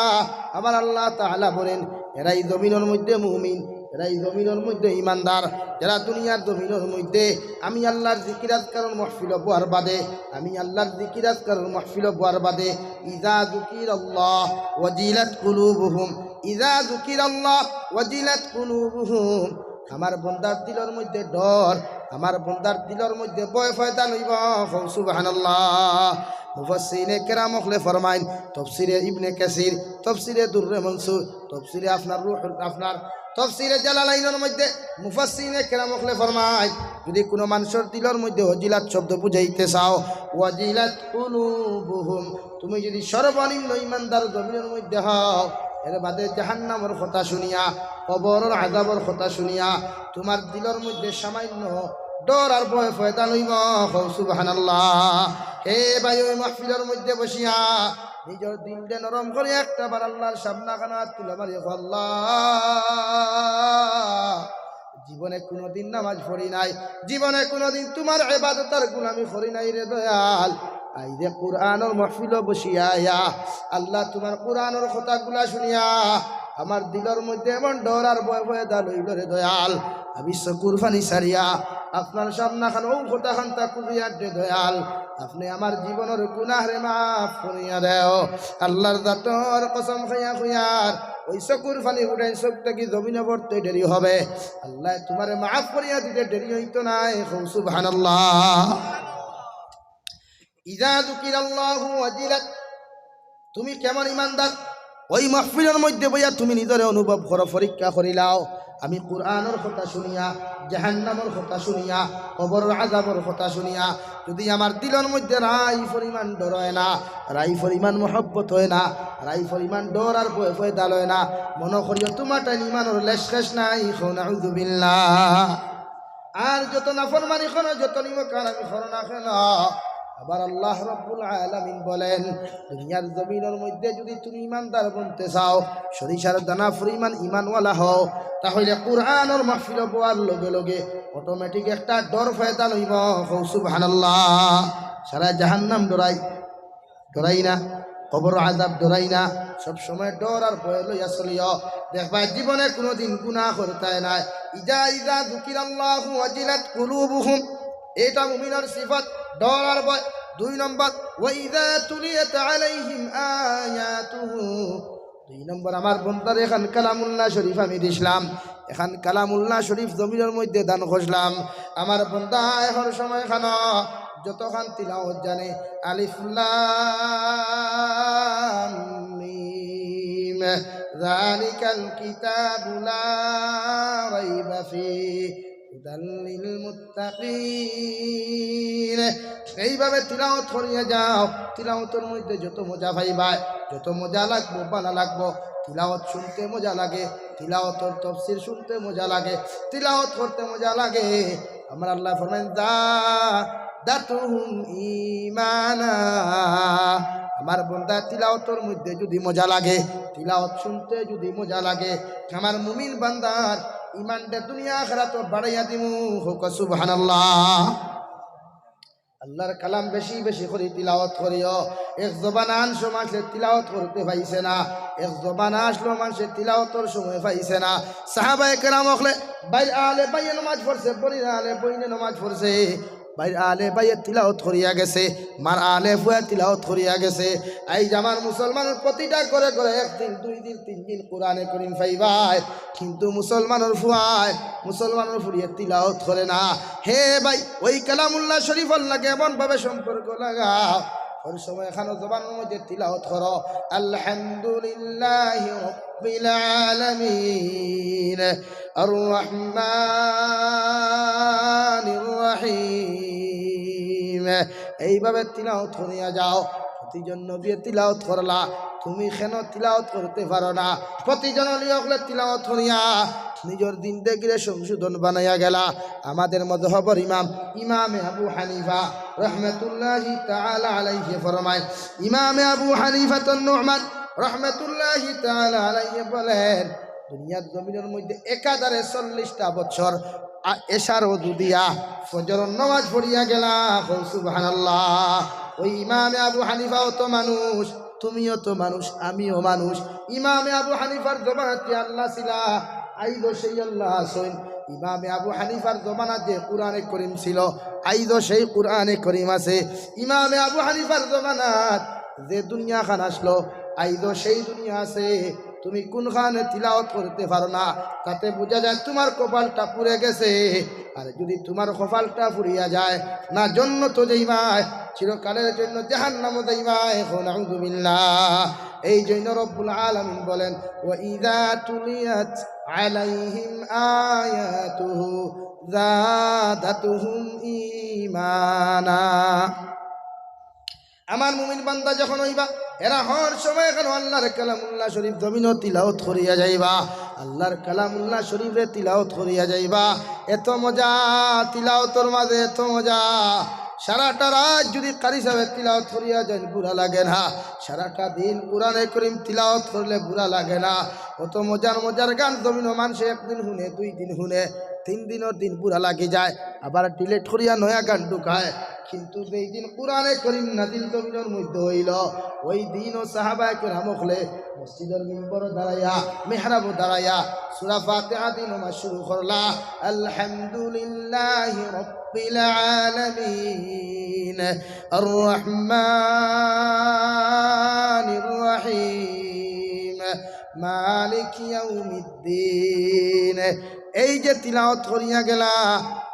আমার আল্লাহ তাআলা বলেন, এরাই জমিনর মধ্যে মুমিন, এরাই জমিনর মধ্যে ইমানদার। যারা দুনিয়ার জমিনর মধ্যে আমি আল্লাহর জিকির আজকারর মাহফিলো বওয়ার বাদে, আমি আল্লাহর জিকির আজকারর মাহফিলো বওয়ার বাদে, ইযা যুকিরাল্লাহ ওয়াজিলাত কুলুবুহুম, ইযা যুকিরাল্লাহ ওয়াজিলাত কুলুবুহুম। আমার বন্দার দিলর মধ্যে ডর, আমার বন্দার দিলর মধ্যে ভয় পয়দা অইবো। কও সুবহানাল্লাহ। মুফাসসিরিনে কেরাম অকলে ফরমাইন, তফসিরে ইবনে কাসির, তফসিরে দুররে মনসুর, তফসিরে আপনার রুহুল, আপনার তফসিরে জালালাইনর মধ্যে মুফাসসিরিনে কেরাম অকলে ফরমাইন, যদি কুনু মানষর দিলর মধ্যে ওয়াজিলাত শব্দ বুঝাইতে চাও, ওয়াজিলাত কুলুবুহুম, তুমি যদি সর্বনিম্ন ইমানদার জমিনর মধ্যে হও, এর বাদে জাহান্নামর কথা শুনিয়া, কবরর আযাবর কথা শুনিয়া, তুমার দিলর মধ্যে সামান্য ডর আর ভয় পয়দা লইবো। কও সুবহানাল্লাহ। হে ভাই, ওই মাহফিলর মধ্যে বসিয়া নিজর দিলরে নরম করি একটা বার আল্লাহর সামনে খানো আত তুলে মারি কও, "আল্লাহ, জীবনে কুনুদিন নামাজ পড়ি নাই, জীবনে কুনুদিন তুমার ইবাদত আর গুলামি করি নাই রে দয়াল। আইজ কুরআনর মাহফিলো বসিয়া আইয়া আল্লাহ তুমার কুরআনর কথাগুলা শুনিয়া আমার দিলর মধ্যে এমন ডর আর ভয় পয়দা লইল রে দয়াল। আমি চকুর পানি ছাড়িয়া আপনার সামনে খানো অউ কথাখান তাকুইয়ার রে দয়াল। আপনে আমার জীবনর গুনাহরে মাফ করিয়া দেও।" আল্লাহর জাতর কসম খাইয়া কইয়ার, ওই চকুর পানি ফুটাইন, চোখ থাকি জমিনো পড়তে দেরি হবে। আল্লায় তুমারে মাফ করিয়া দিতে দেরি অইতো নায়। কও সুবহানাল্লাহ। ইযা যুকিরাল্লাহু ওয়াজিলাত। তুমি কেমন ইমানদার? ওই মাহফিলর মধ্যে বইয়া তুমি নিজরে অনুভব করো, পরীক্ষা করিলাও। আমি কুরআনর কথা শুনিয়া, জাহান্নামর কথা শুনিয়া, কবরর আযাবর কথা শুনিয়া, যদি আমার দিলর মধ্যে রাই পরিমাণ ডর অয় না, রাই পরিমাণ মহব্বত অয় না, রাই পরিমাণ ডর আর ভয় পয়দা লয় না, মনো করিও তুমার তাইন ইমানর লেশ শেষ নাই। কও নাউযুবিল্লাহ। আর যত নাফরমানি করো, যত নিমক হারামি করো না কেন, আবার আল্লাহ রাব্বুল আলামিন বলেন, দুনিয়ার জমিনর মধ্যে যদি তুমি ইমানদার বনতে চাও, সরিষার দানা পরিমাণ ইমানওয়ালা হও, তাহলে কুরআনর মাহফিলো বওয়ার লগে লগে automatic একটা ডর পয়দা লইবো। কও সুবহানাল্লাহ। সারা জাহান্নাম ডরাই, ডরাই না, কবর আযাব ডরাই না, সব সময় ডর আর ভয় লইয়া চলিও। দেখবায় জীবনে কুনুদিন গুনাহ করতায় নায়। ইযা, ইযা যুকিরাল্লাহু ওয়াজিলাত কুলুবুহুম, এটা মুমিনর সিফত, ডর আর ভয়। দুই নম্বর, ওয়া ইযা তুলিয়াত আলাইহিম আয়াতুহু, দুই নম্বর, আমার বন্দারে এখান কালামুল্লাহ শরীফ আমি দিছলাম, এখান কালামুল্লাহ শরীফ জমিনর মধ্যে দান করছলাম। আমার বন্দায় হর সময় খানো যতখান তিলাওত জানে, আলিফ লাম মিম, যালিকাল কিতাবু লা রাইবা ফিহি, হুদাল লিল মুত্তাকিন। এইভাবে তিলাওত করিয়া যাও, তিলাওতর মধ্যে যত মজা পাইবায়, যত মজা লাগবো, ভালা লাগবো। তিলাওত শুনতে মজা লাগে, তিলাওতর তফসির শুনতে মজা লাগে, তিলাওত করতে মজা লাগে। আমার আল্লাহ ফরমাইন, "যাদাতহুম ঈমানা।" আমার বন্দা তিলাওতর মধ্যে যদি মজা লাগে, তিলাওত শুনতে যদি মজা লাগে, আমার মুমিন বান্দার ইমানটা দুনিয়া আখিরাতো বাড়াইয়া দিমু। কও সুবহানাল্লাহ। আল্লাহর কালাম বেশি বেশি করি তিলাওত করিও। এক জমানা আনছো মানষে তিলাওত করতে পাইছে না, এক জমানা আসলো মানষে তিলাওতর সময় পাইছে না। সাহাবায়ে কেরাম অকলে বাইর আলে বাইয়ে নমাজ পড়ছে, বইনর আলে বইনে নমাজ পড়ছে, বাইর আলে বাইয়ে তিলাওত করিয়া গেছে, মার আলে ফুয়া তিলাওত করিয়া গেছে। আইজ আমার মুসলমানর প্রতিটা ঘরে ঘরে এক দিন, দুই দিন, তিন দিন কোরআনে করিম পাইবায়, কিন্তু মুসলমানর ফুয়ায়, মুসলমানর ফুড়িয়ে তিলাওত করে না। হে ভাই, ওই কালামুল্লাহ শরীফর লগে এমন ভাবে সম্পর্ক লাগাও, হর সময় খানো জবানর মধ্যে তিলাওত করো, আলহামদুলিল্লাহি রাব্বিল আলামিন, আর রহমানির রহিম। এইভাবে তিলাওত করিয়া যাও। প্রতিজন নবীয়ে তিলাওত করলা, তুমি কেন তিলাওত করতে পারো না? প্রতিজন অলি অকলে তিলাওত করিয়া নিজর জিন্দেগিরে সংশোধন বানাইয়া গেলা। আমাদের মজহবর ইমাম, ইমামে আবু হানিফা রহমতুল্লাহি তাআলা আলাইহি ফরমায়, ইমামে আবু হানিফাতুন নুমান রহমতুল্লাহি তাআলা আলাইহি বলেন, দুনিয়ার জমিনর মধ্যে একাধারে চল্লিশটা বছর আ-, এশার অজু দিয়া ফজরর নমাজ পড়িয়া গেলা। কও সুবহানাল্লাহ। ওই ইমামে আবু হানিফাও তো মানুষ, তুমিও তো মানুষ, আমিও মানুষ। ইমামে আবু হানিফার জমানাত যে আল্লাহ ছিলা, আইজও সেই আল্লাহ আছইন। ইমামে আবু হানিফার জমানাত যে কোরআনে করিম ছিল, আইজও সেই কোরআনে করিম আছে। ইমামে আবু হানিফার জমানাত যে দুনিয়া খান আসলো, আইজও সেই দুনিয়া আছে। তুমি কোনখানে তিলাওত করতে পারো না, তাতে বুঝা যায় তুমার কপালটা পুড়ে গেছে। আর যদি তুমার কপালটা পুড়িয়া যায়, না জন্নতো যাইবায়, চিরকালের জন্য জাহান্নামো যাইবা। এখন আউযুবিল্লাহ। এই জন্য রব্বুল আলামিন বলেন, "ওয়া ইযা তুলিয়াত আলাইহিম আয়াতুহু যাদাতুহুম ঈমানা।" আমার মুমিন বান্দা যখন অইবা, এরা হর সময় কেন আল্লাহর কালামুল্লাহ শরীফ জমিনো তিলাওত করিয়া যাইবা, আল্লাহর কালামুল্লাহ শরীফরে তিলাওত করিয়া যাইবা। এত মজা তিলাওতর মাঝে, এত মজা। সারাটা রাইত যদি কারি সাহেব তিলাওত করিয়া যাইন, বুরা লাগে না। সারাটা দিন কোরআনে করিম তিলাওত করলে বুরা লাগে না। অত মজার মজার গান জমিনো মানষে একদিন হুনে, দুই দিন হুনে, তিন দিনর দিন বুরা লাগি যায়, আবার ডিলিট করিয়া নয়া গান ঢুকায়। কিন্তু যেই দিন কোরআনে করিম নাজিল জমিনর মধ্যে অইলো, ওই দিনও সাহাবায়ে কেরাম অকলে মসজিদর মিম্বরো দাঁড়াইয়া, মেহরাবো দাঁড়াইয়া সূরা ফাতিহা দি নমাজ শুরু করলা, "আলহামদুলিল্লাহি রাব্বিল আলামিন, আর রহমানির রহিম, মালিকি ইয়াউমিদ্দিন।" এই যে তিলাওত করিয়া গেলা,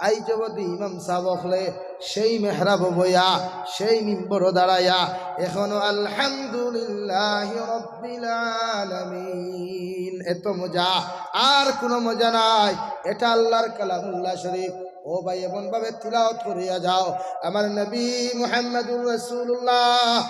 আইজ অবধি ইমাম সাহেব অকলে সেই মেহরাবো বইয়া, সেই মিম্বরো দাঁড়াইয়া, এখনো আলহামদুলিল্লাহি রাব্বিল আলামিন। এত মজা, আর কোনো মজা নাই। এটা আল্লাহর কালামুল্লাহ শরীফ। ও ভাই, এমন ভাবে তিলাওত করিয়া যাও। আমার নবী মুহাম্মদুর রাসূলুল্লাহ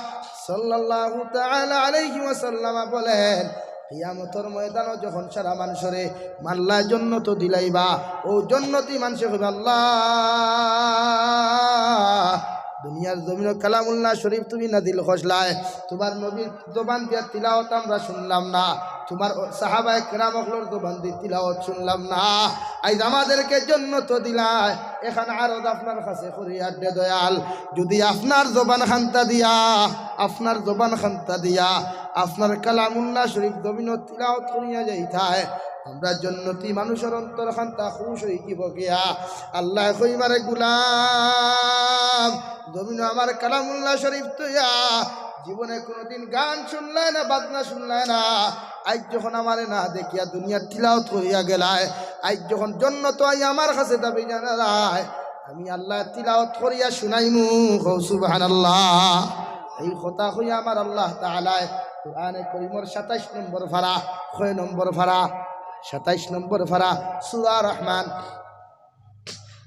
সাল্লাল্লাহু তাআলা আলাইহি ওয়াসাল্লাম বলেন, কিয়ামতর ময়দানো যখন সারা মানষরে আল্লায় জন্নত দিলাইবা, ও জন্নতি মানষে কইবা, "আল্লাহ, দুনিয়ার জমিনো কালামুল্লাহ শরীফ তুমি নাজিল করছলায়, তুমার নবীর জবান দিয়া তিলাওত আমরা শুনলাম না, তুমার সাহাবায়ে কেরাম অকলর জবান দি তিলাওত শুনলাম না, আইজ আমাদেরকে জন্নত দিলায়, এখান আরজ আপনার কাছে করি আড্ডে দয়াল, যদি আপনার জবান খান্তা দিয়া, আপনার জবান খান্তা দিয়া, আপনার কালামুল্লাহ শরীফ জমিনো তিলাওত করিয়া যাইতায়, আমরা জন্নতি মানষর অন্তর খান্তা খুশ অইযিবো গিয়া।" আল্লায় কইবা রে গুলাম, জমিনো আমার কালামুল্লাহ শরীফ থইয়া জীবনে কোনোদিন গান শুনলায় না, বাজনা শুনলায় না, আইজ যখন আমারে না দেখিয়া দুনিয়ার তিলাওত করিয়া গেলায়, আইজ যখন জন্নত আইয়া আমার কাছে দাবি জানালায়, আমি আল্লায় তিলাওত করিয়া শুনাইমু, কও সুবহানাল্লাহ। এই কথা কইয়া আমার আল্লাহ তাআলায় কোরআনে করিমর সাতাইশ নম্বর পারা, কয় নম্বর পারা? সাতাইশ নম্বর পারা, সূরা রহমান।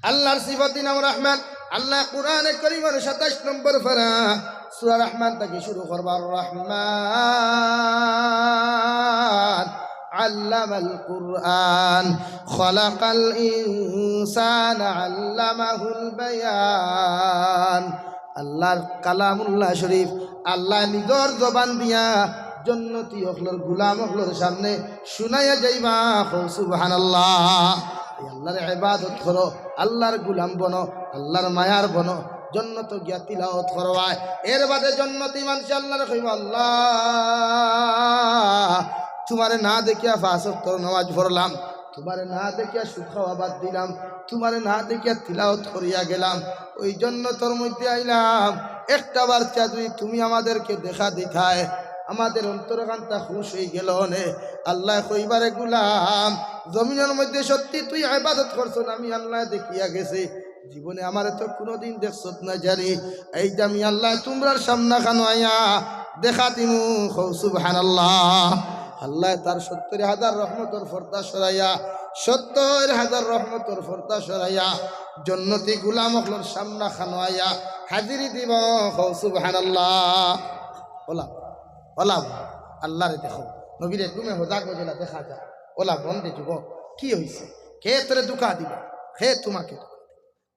আল্লাহর সিফাতি নাম রহমান। আল্লায় কোরআনে করিমর সাতাইশ নম্বর পারা, সূরা রহমান থাকি শুরু করবা, রহমান আল্লামাল কুরআন, খলাকাল ইনসানা আল্লামাহুল বায়ান। আল্লাহর কালামুল্লাহ শরীফ আল্লায় নিজর জবান দিয়া জন্নতি অকলর গুলাম অকলর সামনে শুনাইয়া যাইবা, কও সুবহানাল্লাহ। এই আল্লাহর ইবাদত করো, আল্লাহর গুলাম বনো, আল্লাহর মায়ার বনো, জন্নত গিয়া তিলাওত করবায়। এর বাদে জন্নতি মানষে আল্লাহরে কইবা, "আল্লাহ, তুমারে না দেখিয়া পাঁচ ওয়াক্তর নামাজ পড়লাম, তুমারে না দেখিয়া সুদ খাওয়া বাদ দিলাম, তুমারে না দেখিয়া তিলাওত করিয়া গেলাম, ওই জন্নতর মধ্যে আইলাম, একটা বার চাই যদি তুমি আমাদেরকে দেখা দিতায়, আমাদের অন্তর খান্তা খুশ অইগেলো অনে।" আল্লায় কইবা রে গুলাম, জমিনর মধ্যে সত্যি তুই ইবাদত করছস, আমি আল্লায় দেখিয়া গেছি, জীবনে আমারে তো কোনোদিন দেখছত না জানি, এই যে আমি আল্লায় তুমরার সামনা খানো আইয়া দেখা দিমু, কও সুবহানাল্লাহ। আল্লায় তার সত্তর হাজার রহমতর পর্দা সরাইয়া, সত্তর হাজার রহমতর পর্দা সরাইয়া, জন্নতি গুলাম অকলর সামনা খানো আইয়া হাজিরি দিবা, কও সুবহানাল্লাহ। ওলা, ওলা, আল্লাহরে দেখো, নবীরে ঘুমে হজাগ অইলা দেখা যায়। ওলা বন্দে যুবক, কি অইছে? কে তোরে ধোঁকা দিল? কে তোমাকে ধোঁকা দিল?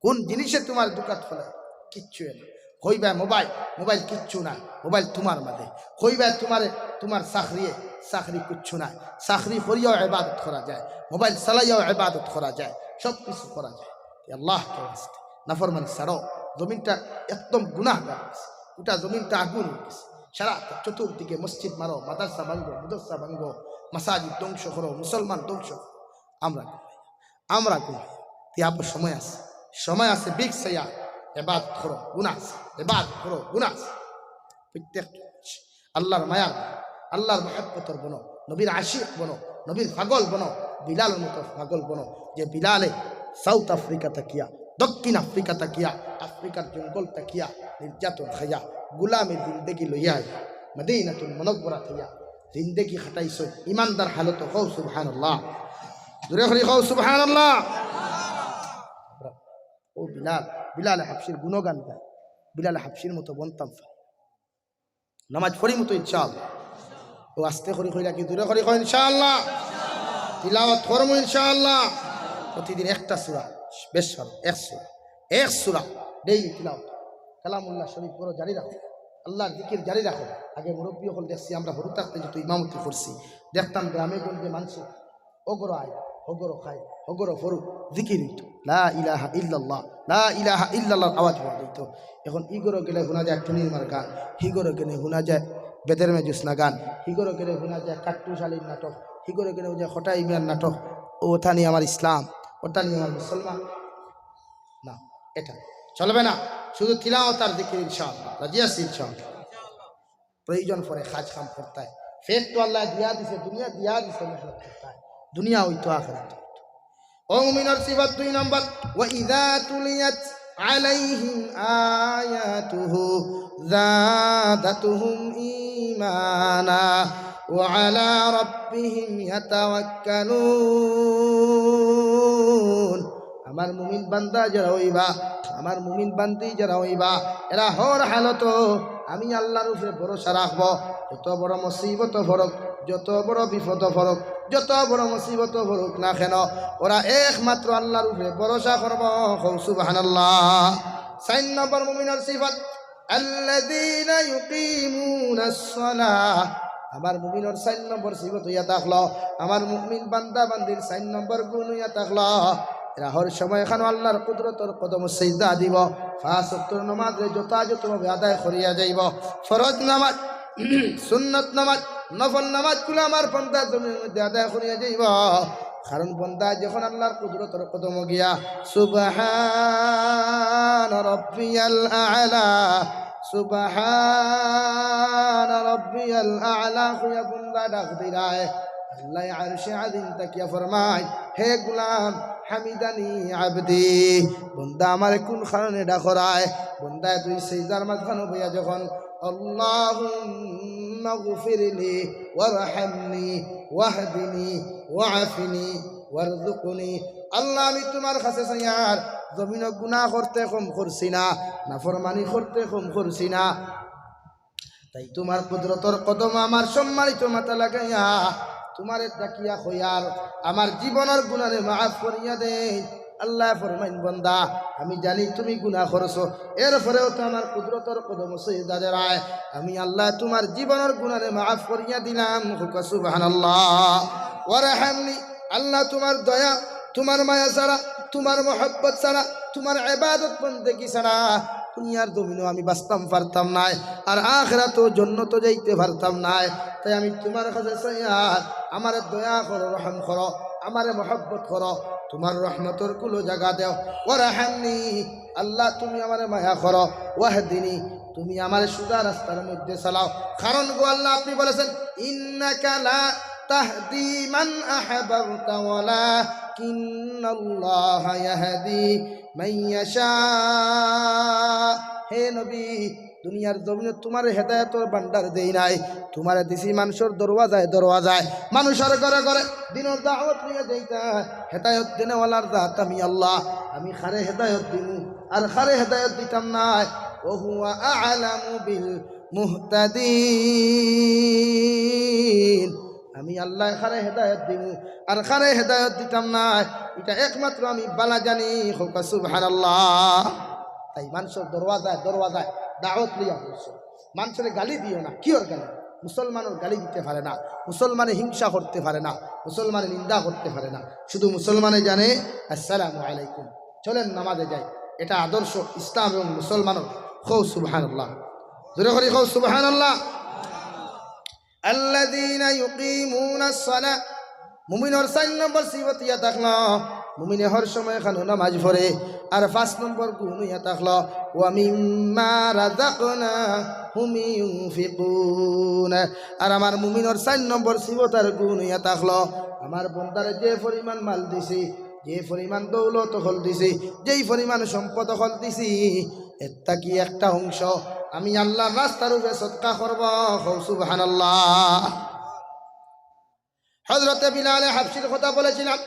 কোন জিনিসে তোমার ধোঁকাত ফেলে? কিচ্ছু না। কইবা মোবাইল, মোবাইল কিচ্ছু না, মোবাইল তোমার মাঝে। কইবা তোমারে, তোমার চাকরিয়ে, চাকরি কিচ্ছু না। চাকরি করিয়াও ইবাদত করা যায়, মোবাইল চালাইয়াও ইবাদত করা যায়, সব কিছু করা যায়। আল্লাহকে ওয়াস্তে নাফরমানি ছাড়ো। জমিনটা একদম গুনাহগার অইগেছে, গোটা জমিনটা আগুন অইগেছে। সারা চতুর্দিকে মসজিদ মারো, মাদ্রাসা ভাঙ্গো, মাদ্রাসা ভাঙ্গো, মাসাজিদ ধ্বংস করো, মুসলমান ধ্বংস করো। আমরা ঘুমাই, আমরা ঘুমাই। তিয়াবো সময় আছে, সময় আছে, বিগ সাইয়া এবাদত করো, গুনাহ আছে, এবাদত করো, গুনাহ আছে। প্রত্যেক আল্লাহর মায়ার, আল্লাহর মহব্বতর বনো, নবীর আশিক বনো, নবীর পাগল বনো, বিলালর মতো পাগল বনো, যে বিলালে সাউথ আফ্রিকা থাকিয়া, দক্ষিণ আফ্রিকা থাকিয়া, আফ্রিকার জঙ্গল থাকিয়া, নির্যাতন খাইয়া, গুলামির জিন্দেগি লইয়া আইয়া, মদিনাতুল মুনাওয়ারা থাইয়া জিন্দেগি খাটাইছইন ইমানদার হালতো। কও সুবহানাল্লাহ। জোরে করি কও সুবহানাল্লাহ। ও বিলাল, বিলাল হাবশির গুণগান গায়। বিলাল হাবশির মতো বনতাম। নামাজ পড়িমু তো ইনশাআল্লাহ। ও আস্তে করি কইলা কি, জোরে করি কও ইনশাআল্লাহ। তিলাওয়াত করমু ইনশাআল্লাহ। প্রতিদিন একটা সূরা, বেশ ভালো, এক সূরা, এক সূরা ডেইলি তিলাওয়াত। কালামুল্লাহ শরীফ পড়ো, জারি রাখো। আল্লাহর জিকির জারি রাখো। আগে মুরব্বি অকল দেখছি, আমরা হুরু থাকতে যত ইমামতি করছি, দেখতাম গ্রামে গঞ্জে মানষে অগরো আয়, হগরো খায়, হগরো ফরু, জিকির অইতো। লা ইলাহা ইল্লাল্লাহ, লা ইলাহা ইল্লাল্লাহর আওয়াজ হুনা যাইতো। এখন ইগরো গেলে হুনা যায় টুনির মার গান, হিগরো গেলে হুনা যায় বেদের মে জোসনা গান, হিগরো গেলে হুনা যায় কাট্টুশ আলীর নাটক, হিগরো গেলে হুনা যায় খটাই মিয়ার নাটক। ও ওটা নিয়ে আমার ইসলাম, ওটা নিয়ে আমার মুসলমান? না, এটা চলবে না। শুধু তিলাওয়াত আর জিকির ইনশাআল্লাহ। রাজি আছি ইনশাআল্লাহ। প্রয়োজন পড়ে কাজ কাম করতায়। পেট তো আল্লায় দিয়া দিছে, দুনিয়া দিয়া দিছে, মেহনত করতায়। দুনিয়া অইতো, আখিরাত অইতো। ও মুমিনর সিফাত দুই নম্বর, وإذا تليت عليهم آياته زادتهم إيمانا وعلى ربهم يتوكلون। আমার মুমিন বান্দা যারা অইবা, আমার মুমিন বান্দি যারা অইবা, এরা হর হালতো আমি আল্লাহর উপরে ভরসা রাখবো। যত বড় মুসিবত পড়ুক, যত বড় বিপদ পড়ুক, যত বড় মুসিবত পড়ুক না কেন, ওরা একমাত্র আল্লাহর উপরে ভরসা করবো। কও সুবহানাল্লাহ। চাইর নম্বর মুমিনর সিফাত, الذين يقيمون الصلاة। আমার মুমিনর চাইর নম্বর সিফত অইয়া থাকলো, আমার মুমিন বান্দা বান্দির চাইর নম্বর গুণ অইয়া থাকলো, এরা হর সময় এখানো আল্লাহর কুদরতর কদমো সিজদা দিবো, পাঁচ ওয়াক্তর নামাজরে যথাযথভাবে আদায় করিয়া যাইবো। ফরজ নামাজ, সুন্নত নামাজ, নফল নামাজগুলা আমার বান্দা জমিনর মধ্যে আদায় করিয়া যাইবো। কারণ বন্দা যখন আল্লাহর কুদরতর কদমো গিয়া সুবহান রব্বিয়াল আ'লা, সুবহান রব্বিয়াল আ'লা কইয়া বন্দা ডাক দিরায়, আল্লায় আরশে আজিম থাকিয়া ফরমায়, হে গুলাম, হামিদানি আবদি, বন্দা আমারে কুন কারণে ডাকরায়? বন্দায় দুই সিজদার মাঝখানো বইয়া যখন اللهم اغفر لي وارحمني واهدني وعافني وارزقني। আল্লাহ, আমি তুমার কাছে চাইয়ার, জমিনো গুনাহ করতে কম করছি না, নাফরমানি করতে কম করছি না। তাই তুমার কুদরতর কদমো আমার সম্মানিত মাথা লাগাইয়া তুমারে ডাকিয়া কইয়ার, আমার জীবনর গুনারে মাফ করিয়া দেইন। আল্লায় ফরমাইন, বন্দা, আমি জানি তুমি গুনাহ করছো, এরপরেও তো আমার কুদরতর কদমো সিজদা দেরায়, আমি আল্লায় তুমার জীবনর গুনারে মাফ করিয়া দিলাম। কও সুবহানাল্লাহ। ওয়ারহামনি, আল্লাহ তুমার দয়া, তুমার মায়া ছাড়া, তুমার মহব্বত ছাড়া, তুমার ইবাদত বন্দেগি ছাড়া দুনিয়ার জমিনো আমি বাঁচতাম পারতাম নায়, আর আখিরাতো জন্নতো যাইতে পারতাম নায়। তাই আমি তুমার কাছে চাইয়ার, আমারে দয়া করো, রহম করো, আমারে মহব্বত করো, তুমার রহমতর কুলো জাগা দেও। ওয়ারহামনি, আল্লাহ তুমি আমারে মায়া করো। ওয়াহদিনি, তুমি আমারে সুজা রাস্তার মধ্যে চালাও। কারণ গো আল্লাহ, আপনি বলেছেন, ইন্নাকা লা তাহদি মান আহবাবতা ওয়ালাকিন্নাল্লাহা ইয়াহদি মান ইয়াশা। হে নবী, দুনিয়ার জমিনো তুমারে হেদায়েতর ভান্ডার দেই নাই, তুমারে দিছি মানষর দরওয়াজায় দরওয়াজায়, মানষর ঘরে ঘরে দিনর দাওয়াত নিয়া যাইতায়। হেদায়েত দেনেওয়ালার জাত আমি আল্লাহ, আমি কারে হেদায়েত দিমু আর কারে হেদায়েত দিতাম নায়। ওয়া হুয়া আ'লামু বিল মুহতাদিন। আমি আল্লায় কারে হেদায়েত দিমু আর কারে হেদায়েত দিতাম নায়, ইটা একমাত্র আমি ভালা জানি। কও সুবহানাল্লাহ। তাই মানষর দরওয়াজায় দরওয়াজায় দাওয়াত লইয়া ঘুরছো। মানষরে গালি দিও না। কিওর গালি? মুসলমানর গালি দিতে পারে না, মুসলমানে হিংসা করতে পারে না, মুসলমানে নিন্দা করতে পারে না। শুধু মুসলমানে জানে আসসালামু আলাইকুম। চলেন নামাজে যাই। এটা আদর্শ ইসলাম এবং মুসলমানর। কও সুবহানাল্লাহ। জোরে করি কও সুবহানাল্লাহ। আল্লাযীনা ইউকিমুনাস সালাহ। মুমিনর চাইর নম্বর সিফত ইয়া থাকলো, মুমিনে হর সময় খানো নামাজ পড়ে। আর পাঁচ নম্বর গুণ ইয়া থাকলো, ওয়া মিম্মা রাযাকনাহুম ইউনফিকুন। আর আমার মুমিনর চাইর নম্বর সিফত আর গুণ ইয়া থাকলো, আমার বন্দারে যে পরিমাণ মাল দিছি, যে পরিমাণ দৌলত অকল দিছি, যেই পরিমাণ সম্পদ অকল দিছি, এর থাকি একটা অংশ আমি আল্লাহর রাস্তার উপরে সদকা করব। কও সুবহানাল্লাহ। হযরতে বিলালে হাবশির কথা বলেছিলাম,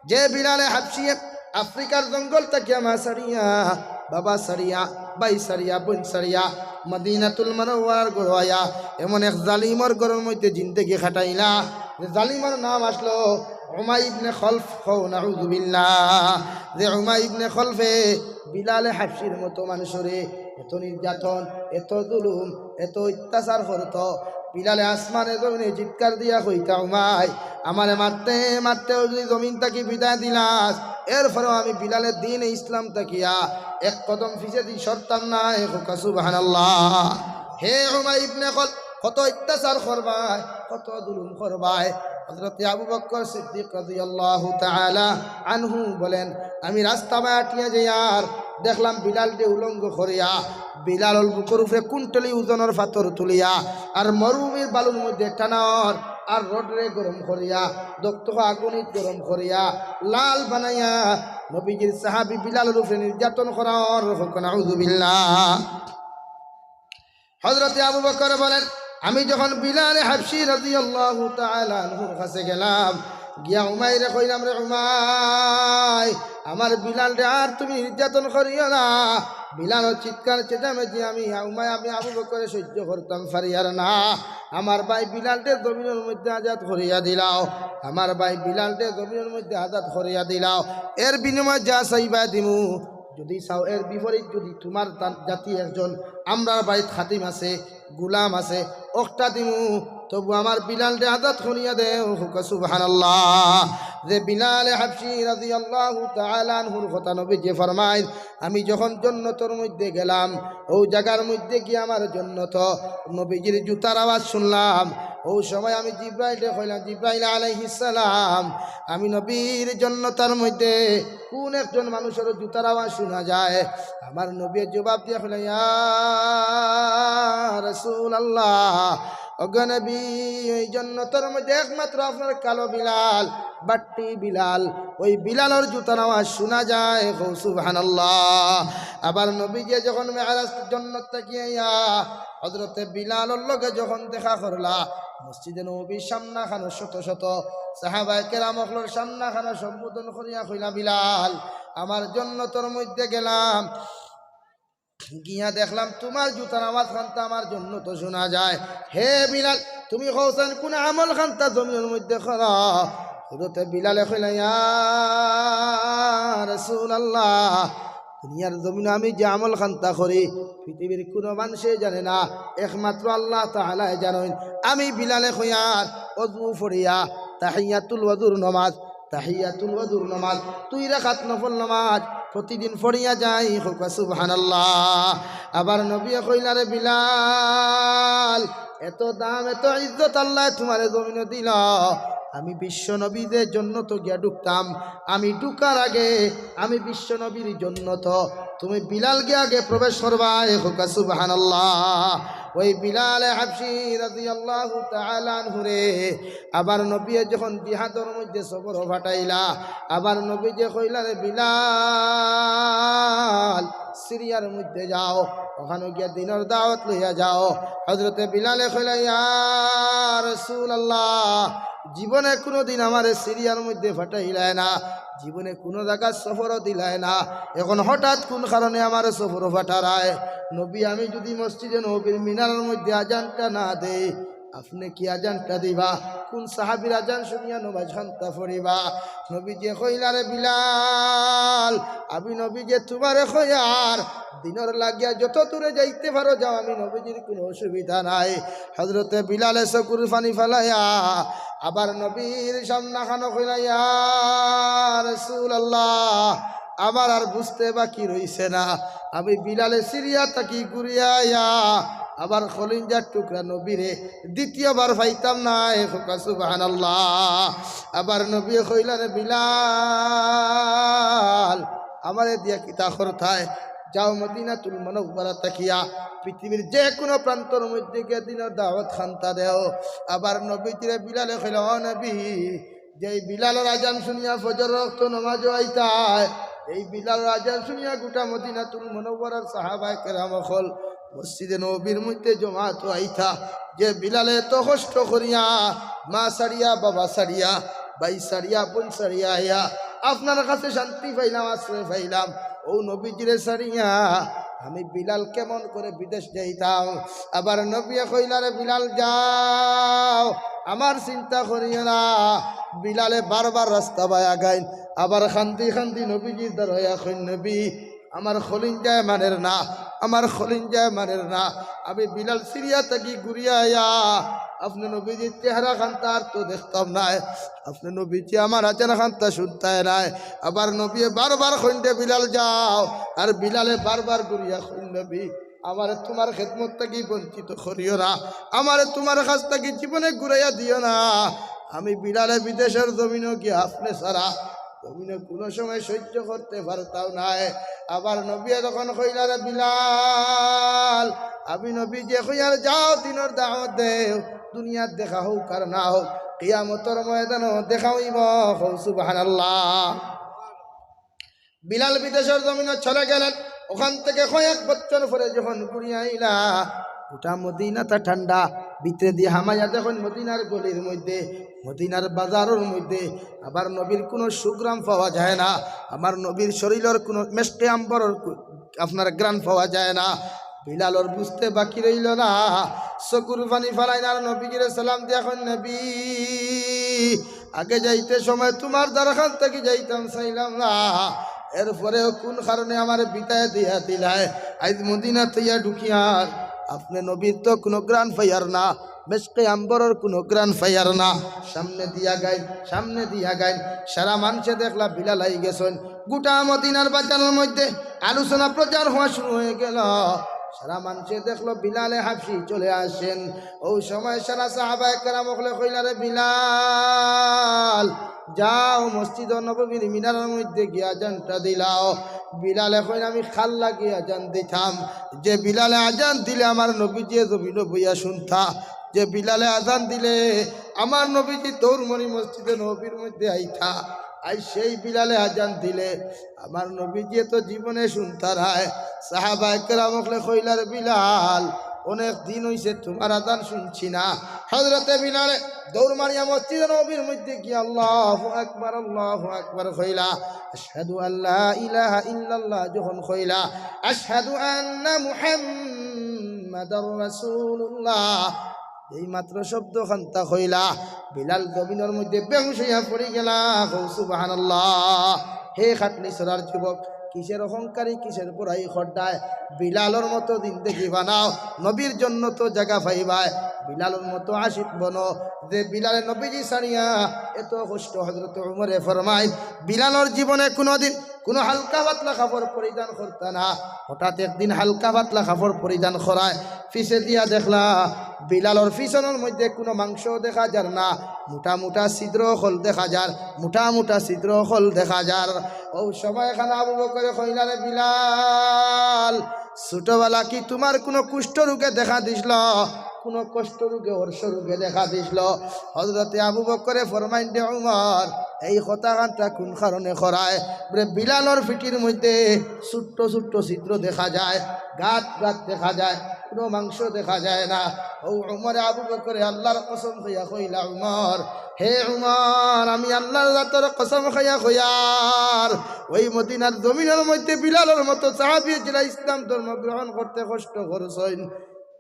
যে বিলালে হাবশিয়ে আফ্রিকার জঙ্গল থাকিয়া মা ছাড়িয়া, বাবা ছাড়িয়া, ভাই ছাড়িয়া, বোন ছাড়িয়া মদিনাতুল মুনাওয়ারার ঘরো আইয়া এমন এক জালিমর ঘরর মধ্যে জিন্দেগি কাটাইলা, যে জালিমর নাম আসলো উমাই ইবনে খলফ। কও নাউজুবিল্লাহ। যে উমাই ইবনে খলফে বিলালে হাবশির মতো মানুষরে এত নির্যাতন, এত জুলুম, এত অত্যাচার করতো, বিলালে আসমানে জমিনে চিৎকার দিয়া কইতা, "উমাই, আমারে মারতে মারতে যদি জমিন থাকি বিদায় দিলাস, এরপরেও আমি বিলালে দ্বীনে ইসলাম থাকিয়া এক কদম পিছেদি সরতাম নায়।" কও সুবহানাল্লাহ। হে উমাই ইবনে খলফ, কত অত্যাচার করবায়, কত জুলুম করবায়। হযরতে আবু বকর সিদ্দিক রাদিয়াল্লাহু তাআলা আনহু বলেন, আমি রাস্তা বায় আটিয়া যাইয়ার দেখলাম বিলালরে উলঙ্গ করিয়া, বিলালর বুকর উপরে কুইন্টালি ওজনর পাথর তুলিয়া, আর মরুভূমির বালুর মধ্যে টানার, আর রডরে গরম করিয়া, দকতকা আগুনিত গরম করিয়া, লাল বানাইয়া নবীজির সাহাবী বিলালর উপরে নির্যাতন করার। কও নাউজুবিল্লাহ। হযরতে আবু বকর বলেন, আমি যখন বিলালে হাবশি রাদিয়াল্লাহু তাআলা আনহুর কাছে গেলাম, গিয়া উমাইরে কইলাম, "রে উমাই, আমার বিলালরে আর তুমি নির্যাতন করিও না।" বিলালর চিৎকার চেঁচামেচি আমি, উমাই, আমি আবু বকরে সহ্য করতাম পারিয়ার না। আমার ভাই বিলালরে জমিনর মধ্যে আজাদ করিয়া দিলাও, আমার ভাই বিলালরে জমিনর মধ্যে আজাদ করিয়া দিলাও। এর বিনিময়ে যা চাইবা দিমু। যদি চাও এর বিপরীত, যদি তুমার তা-, জাতি একজন আমরার বাড়িত খাদিম আছে, গুলাম আছে, অকটা দিমু, তবু আমার বিলালরে আজাদ করিয়া দেও। কও সুবহানাল্লাহ। যে বিলালে হাবশি রাদিয়াল্লাহু তাআলা আনহুর কথা নবীজিয়ে ফরমাইন, আমি যখন জন্নতর মধ্যে গেলাম, অউ জাগার মধ্যে গিয়া আমার জন্নত, নবীজির জুতার আওয়াজ শুনলাম। অউ সময় আমি জিব্রাইলরে কইলাম, "জিব্রাইল আলাইহিস সালাম, আমি নবীর জন্নতর মধ্যে কুন একজন মানুষর জুতার আওয়াজ শুনা যায়?" আমার নবীয়ে জবাব দিয়া কইলা, "ইয়া রাসূলুল্লাহ, ওগো নবী, এই জন্নতর মধ্যে একমাত্র আপনার কালো বিলাল, বাট্টি বিলাল, ওই বিলালর জুতার আওয়াজ শুনা যায়।" কও সুবহানাল্লাহ। আবার নবীজিয়ে যখন মেরাজ জন্নত থাকি আইয়া হযরতে বিলালর লগে যখন দেখা করলা, মসজিদে নববীর সামনাখানো শত শত সাহাবায়ে কেরাম অকলর সামনাখানো সম্বোধন করিয়া কইলা, "বিলাল, আমার জন্নতর মধ্যে গেলাম, গিয়া দেখলাম তুমার জুতার আওয়াজ খান্তা আমার জন্নতো শুনা যায়। হে বিলাল, তুমি কওছাইন কুন আমল খান্তা জমিনর মধ্যে করো?" হযরতে বিলালে কইলা, "ইয়া রাসূলুল্লাহ, দুনিয়ার জমিনো আমি যে আমল খান্তা করি, পৃথিবীর কুনু মানষে জানে না, একমাত্র আল্লাহ তাআলায় জানইন।" আমি বিলালে কইয়ার অজু পড়িয়া তাহিয়াতুল ওযুর নমাজ, তাহিয়াতুল ওযুর নমাজ, দুই রাকাত নফল নমাজ প্রতিদিন পড়িয়া যাই। কও সুবহানাল্লাহ। আবার নবীয়ে কইলা, "রে বিলাল, এত দাম, এত ইজ্জত আল্লায় তুমারে জমিনো দিলা, আমি বিশ্ব নবী যে জন্নতো গিয়া ঢুকতাম, আমি ঢুকার আগে আমি বিশ্ব নবীর জন্নত, তুমি বিলাল গিয়া আগে প্রবেশ করবায়।" কও সুবহানাল্লাহ। ওই বিলালে হাবশি রাদিয়াল্লাহু তাআলা আনহুরে আবার নবীয়ে যখন জিহাদর মধ্যে সফরো পাঠাইলা, আবার নবীজিয়ে কইলা, "রে বিলাল, সিরিয়ার মধ্যে যাও, ওখানো গিয়া দ্বীনর দাওয়াত লইয়া যাও।" হযরতে বিলালে কইলা, "ইয়া রাসূলুল্লাহ, জীবনে কুনুদিন আমারে সিরিয়ার মধ্যে পাঠাইলায় না, জীবনে কুনু জাগাত সফরো দিলায় না, এখন হঠাৎ কুন কারণে আমারে সফরো পাঠারায়? নবী, আমি যুদি মসজিদে নববীর মিনারর মধ্যে আজানটা না দেই, আপনে কি আজানটা দিবা? কুন সাহাবীর আজান শুনিয়া নমাজ খান্তা পড়িবা?" নবীজিয়ে কইলা, "রে বিলাল, আমি নবীজিয়ে তুমারে কইয়ার, দ্বীনর লাগিয়া যত দূরে যাইতে পারো যাও, আমি নবীজির কুনু অসুবিধা নাই।" হযরতে বিলালে চকুর পানি ফালাইয়া আবার নবীর সামনাখানো কইলা, "ইয়া রাসূলুল্লাহ, আমার আর বুঝতে বাকি রইছে না।" আমি বিলালে সিরিয়া থাকি ঘুরিয়া আইয়া আবার কলিজার টুকরা নবীরে দ্বিতীয়বার পাইতাম নায়। কও সুবহানাল্লাহ। আবার নবীয়ে কইলা, "রে বিলাল, আমারে দিয়া কিতা করতায়? যাও মদিনাতুল মুনাওয়ারা থাকিয়া পৃথিবীর যে কুনু প্রান্তর মধ্যে গিয়া দ্বীনর দাওয়াত খান্তা দেও।" আবার নবীজিরে বিলালে কইলা, "ও নবী, যেই বিলালর আজান শুনিয়া ফজরর ওয়াক্ত নমাজো আইতায়, এই বিলালর আজান শুনিয়া গোটা মদিনাতুল মুনাওয়ারার সাহাবায়ে কেরাম অকল মসজিদে নববীর মধ্যে জমাত অইতা। যে বিলালে এত কষ্ট করিয়া মা ছাড়িয়া, বাবা ছাড়িয়া, ভাই ছাড়িয়া, বোন ছাড়িয়া আইয়া আপনার কাছে শান্তি পাইলাম, আশ্রয় পাইলাম, অউ নবীজিরে ছাড়িয়া আমি বিলাল কেমন করে বিদেশ যাইতাম? আবার নবীয়ে কইলা, "রে বিলাল, যাও, আমার চিন্তা করিও না।" বিলালে বারবার রাস্তা বায় আগাইন, আবার কান্দি কান্দি নবীজির দ্বারো আইয়া কইন, "নবী, আমার কলিজায় মানের না, আমার কলিজায় মানের না। আমি বিলাল সিরিয়া থাকি ঘুরিয়া আইয়া আপনে নবীজির চেহারা খানতা আর তো দেখতাম নায়, আপনে নবীজি আমার আজান খানতা শুনতায় নায়।" আবার নবীয়ে বারবার কইন, "রে বিলাল, যাও।" আর বিলালে বারবার ঘুরিয়া কইন, "নবী, আমারে তুমার খেদমত থাকি বঞ্চিত করিও না, আমারে তুমার কাছ থাকি জীবনে ঘুরাইয়া দিও না। আমি বিলালে বিদেশর জমিনো গিয়া আপনে ছাড়া জমিনো কুনু সময় সহ্য করতে পারতাম নায়।" আবার নবীয়ে তখন কইলা, "রে বিলাল, আমি নবীজিয়ে কইয়ার, যাও, দিনর দাওয়াত দেও, দুনিয়াত দেখা অউক আর না অউক, কিয়ামতর ময়দানো দেখা অইবো।" কও সুবহানাল্লাহ। বিলাল বিদেশর জমিনো চলে গেলেন। অখান থাকি কয়েক বছর পরে যখন ঘুরিয়া আইলা, গোটা মদিনাটা ঠান্ডা। ভিতরেদি হামাইয়া দেখইন মদিনার গলির মধ্যে, মদিনার বাজারর মধ্যে আবার নবীর কুনু সুঘ্রাণ পাওয়া যায় না। আমার নবীর শরীলর কুনু মেশকে আম্বরর কু-, আপনার ঘ্রাণ পাওয়া যায় না। বিলালর বুঝতে বাকি রইলো না, চকুর পানি ফালাইন আর নবীজিরে সালাম দিয়া কইন, "নবী, আগে যাইতে সময় তুমার দ্বারখান থাকি যাইতাম চাইলাম না, এরপরেও কুন কারণে আমারে বিদায় দিয়া দিলায়? আইজ মদিনাত আইয়া ঢুকিয়ার আপনে নবীর তো কুনু ঘ্রাণ পাইয়ার না, মেশকে আম্বরর কুনু ঘ্রাণ পাইয়ার না।" সামনেদি আগাইন, সামনেদি আগাইন, সারা মানষে দেখলা বিলাল আইগেছইন। গোটা মদিনার বাজারর মধ্যে আলোচনা প্রচার হওয়া শুরু অইগেলো। সারা মানষে দেখলো বিলালে হাবশি চলে আইছইন। অউ সময় সারা সাহাবায়ে কেরাম অকলে কইলা, "রে বিলাল, যাও মসজিদ নববীর মিনারর মধ্যে গিয়া আজানটা দিলাও।" বিলালে কইন, "আমি কার লাগি আজান দিতাম? যে বিলালে আজান দিলে আমার নবীজিয়ে জমিনো বইয়া শুনতা, যে বিলালে আজান দিলে আমার নবীজি দৌড় মারি মসজিদে নববীর মধ্যে আইতা। আইজ সেই বিলালে আজান দিলে আমার নবীজিয়ে তো জীবনে শুনতা নায়।" সাহাবায়ে কেরাম অকলে কইলা, "রে বিলাল, অনেক দিন অইছে তুমার আজান শুনছি না।" হযরতে বিলালে দৌড় মারিয়া মসজিদে নববীর মধ্যে গিয়া আল্লাহু আকবার, আল্লাহু আকবার কইলা। আশহাদু আল্লা ইলাহা ইল্লাল্লাহ যখন কইলা, আশহাদু আন্না মুহাম্মাদার রাসূলুল্লাহ, এই মাত্র শব্দ খানতা কইলা, বিলাল জমিনর মধ্যে বেহুশ অইয়া পড়ি গেলা। কও সুবহানাল্লাহ। হে খাটলি ছড়ার যুবক, কিসের অহংকারী, কিসের বড়াই কররায়? বিলালর মতো জিন্দেগি বানাও, নবীর জন্নতো জাগা পাইবায়। বিলালর মতো আশিক বনো, যে বিলালে নবীজি ছাড়িয়া এত কষ্ট। হযরত উমরে ফরমাইন, বিলালর জীবনে কুনুদিন কুনু হালকা পাতলা কাপড় পরিধান করতা না। হঠাৎ একদিন হালকা পাতলা কাপড় পরিধান করায়, পিছে দিয়া দেখলা বিলালর পিছনর মধ্যে কুনু মাংস দেখা যার না, মুটা মুটা ছিদ্র অকল দেখা যার, মুটা মুটা ছিদ্র অকল দেখা যার। অউ সময় খানো আবু বকরে কইলা, "রে বিলাল, ছোটবেলা কি তুমার কুনু কুষ্ঠ রোগে দেখা দিছিল? কুনু কষ্ট রোগে, অর্শ রোগে দেখা দিছিল?" হযরতে আবু বকরে ফরমাইন, "রে উমর, এই কথা খানতা কুন কারণে করায়?" বলে, "বিলালর পিঠির মধ্যে ছোট্ট ছোট্ট ছিদ্র দেখা যায়, গাত গাত দেখা যায়, কুনু মাংস দেখা যায় না।" অউ উমরে আবু বকরে আল্লার কসম খাইয়া কইলা, "উমর, হে উমর, আমি আল্লার জাতর কসম খাইয়া কইয়ার, অউ মদিনার জমিনর মধ্যে বিলালর মতো সাহাবী যেরা ইসলাম ধর্ম গ্রহণ করতে কষ্ট করছইন,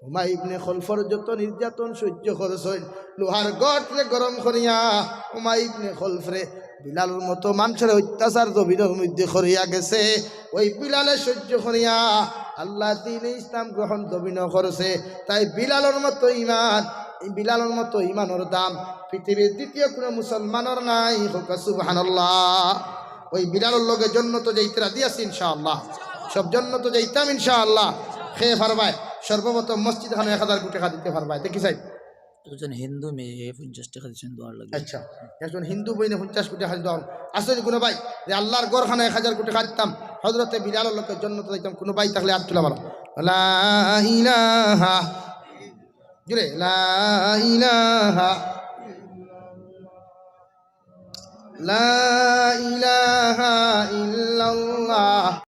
উমাই ইবনে খলফর যত নির্যাতন সহ্য করছইন, লোহার গটরে গরম করিয়া উমাই ইবনে খলফরে বিলালর মতো মানষর অত্যাচার জমিনর মধ্যে করিয়া গেছে, অউ বিলালে সহ্য করিয়া আল্লার দ্বীনে ইসলাম গ্রহণ জমিনো করছে। তাই বিলালর মতো ঈমান, এই বিলালর মতো ঈমানর দাম পৃথিবীর দ্বিতীয় কুনু মুসলমানর নাই।" কউক্কা সুবহানাল্লাহ। অউ বিলালর লগে জন্নতো যাইতে রাজি আছি ইনশাআল্লাহ। সব জন্নতো যাইতাম ইনশাআল্লাহ। কে পারবায়? সর্বপ্রথম মসজিদ খানো এক হাজার গু টেকা দিতে পারবায়। দেখি চাই। একজন হিন্দু মেয়ে পঞ্চাশ টেকা দিছইন দোয়ার লাগি। আচ্ছা, একজন হিন্দু বইনে পঞ্চাশ গু টেকা দিছইন দোয়ার। আছইন কুনু ভাই যে আল্লার ঘর খানো এক হাজার গু টেকা দিতাম, হযরতে বিলালর লগে জন্নতো যাইতাম, কুনু ভাই থাকলে আত তুলা মারো। লা ইলাহা, জুরে, লা ইলাহা। لا إله إلا الله.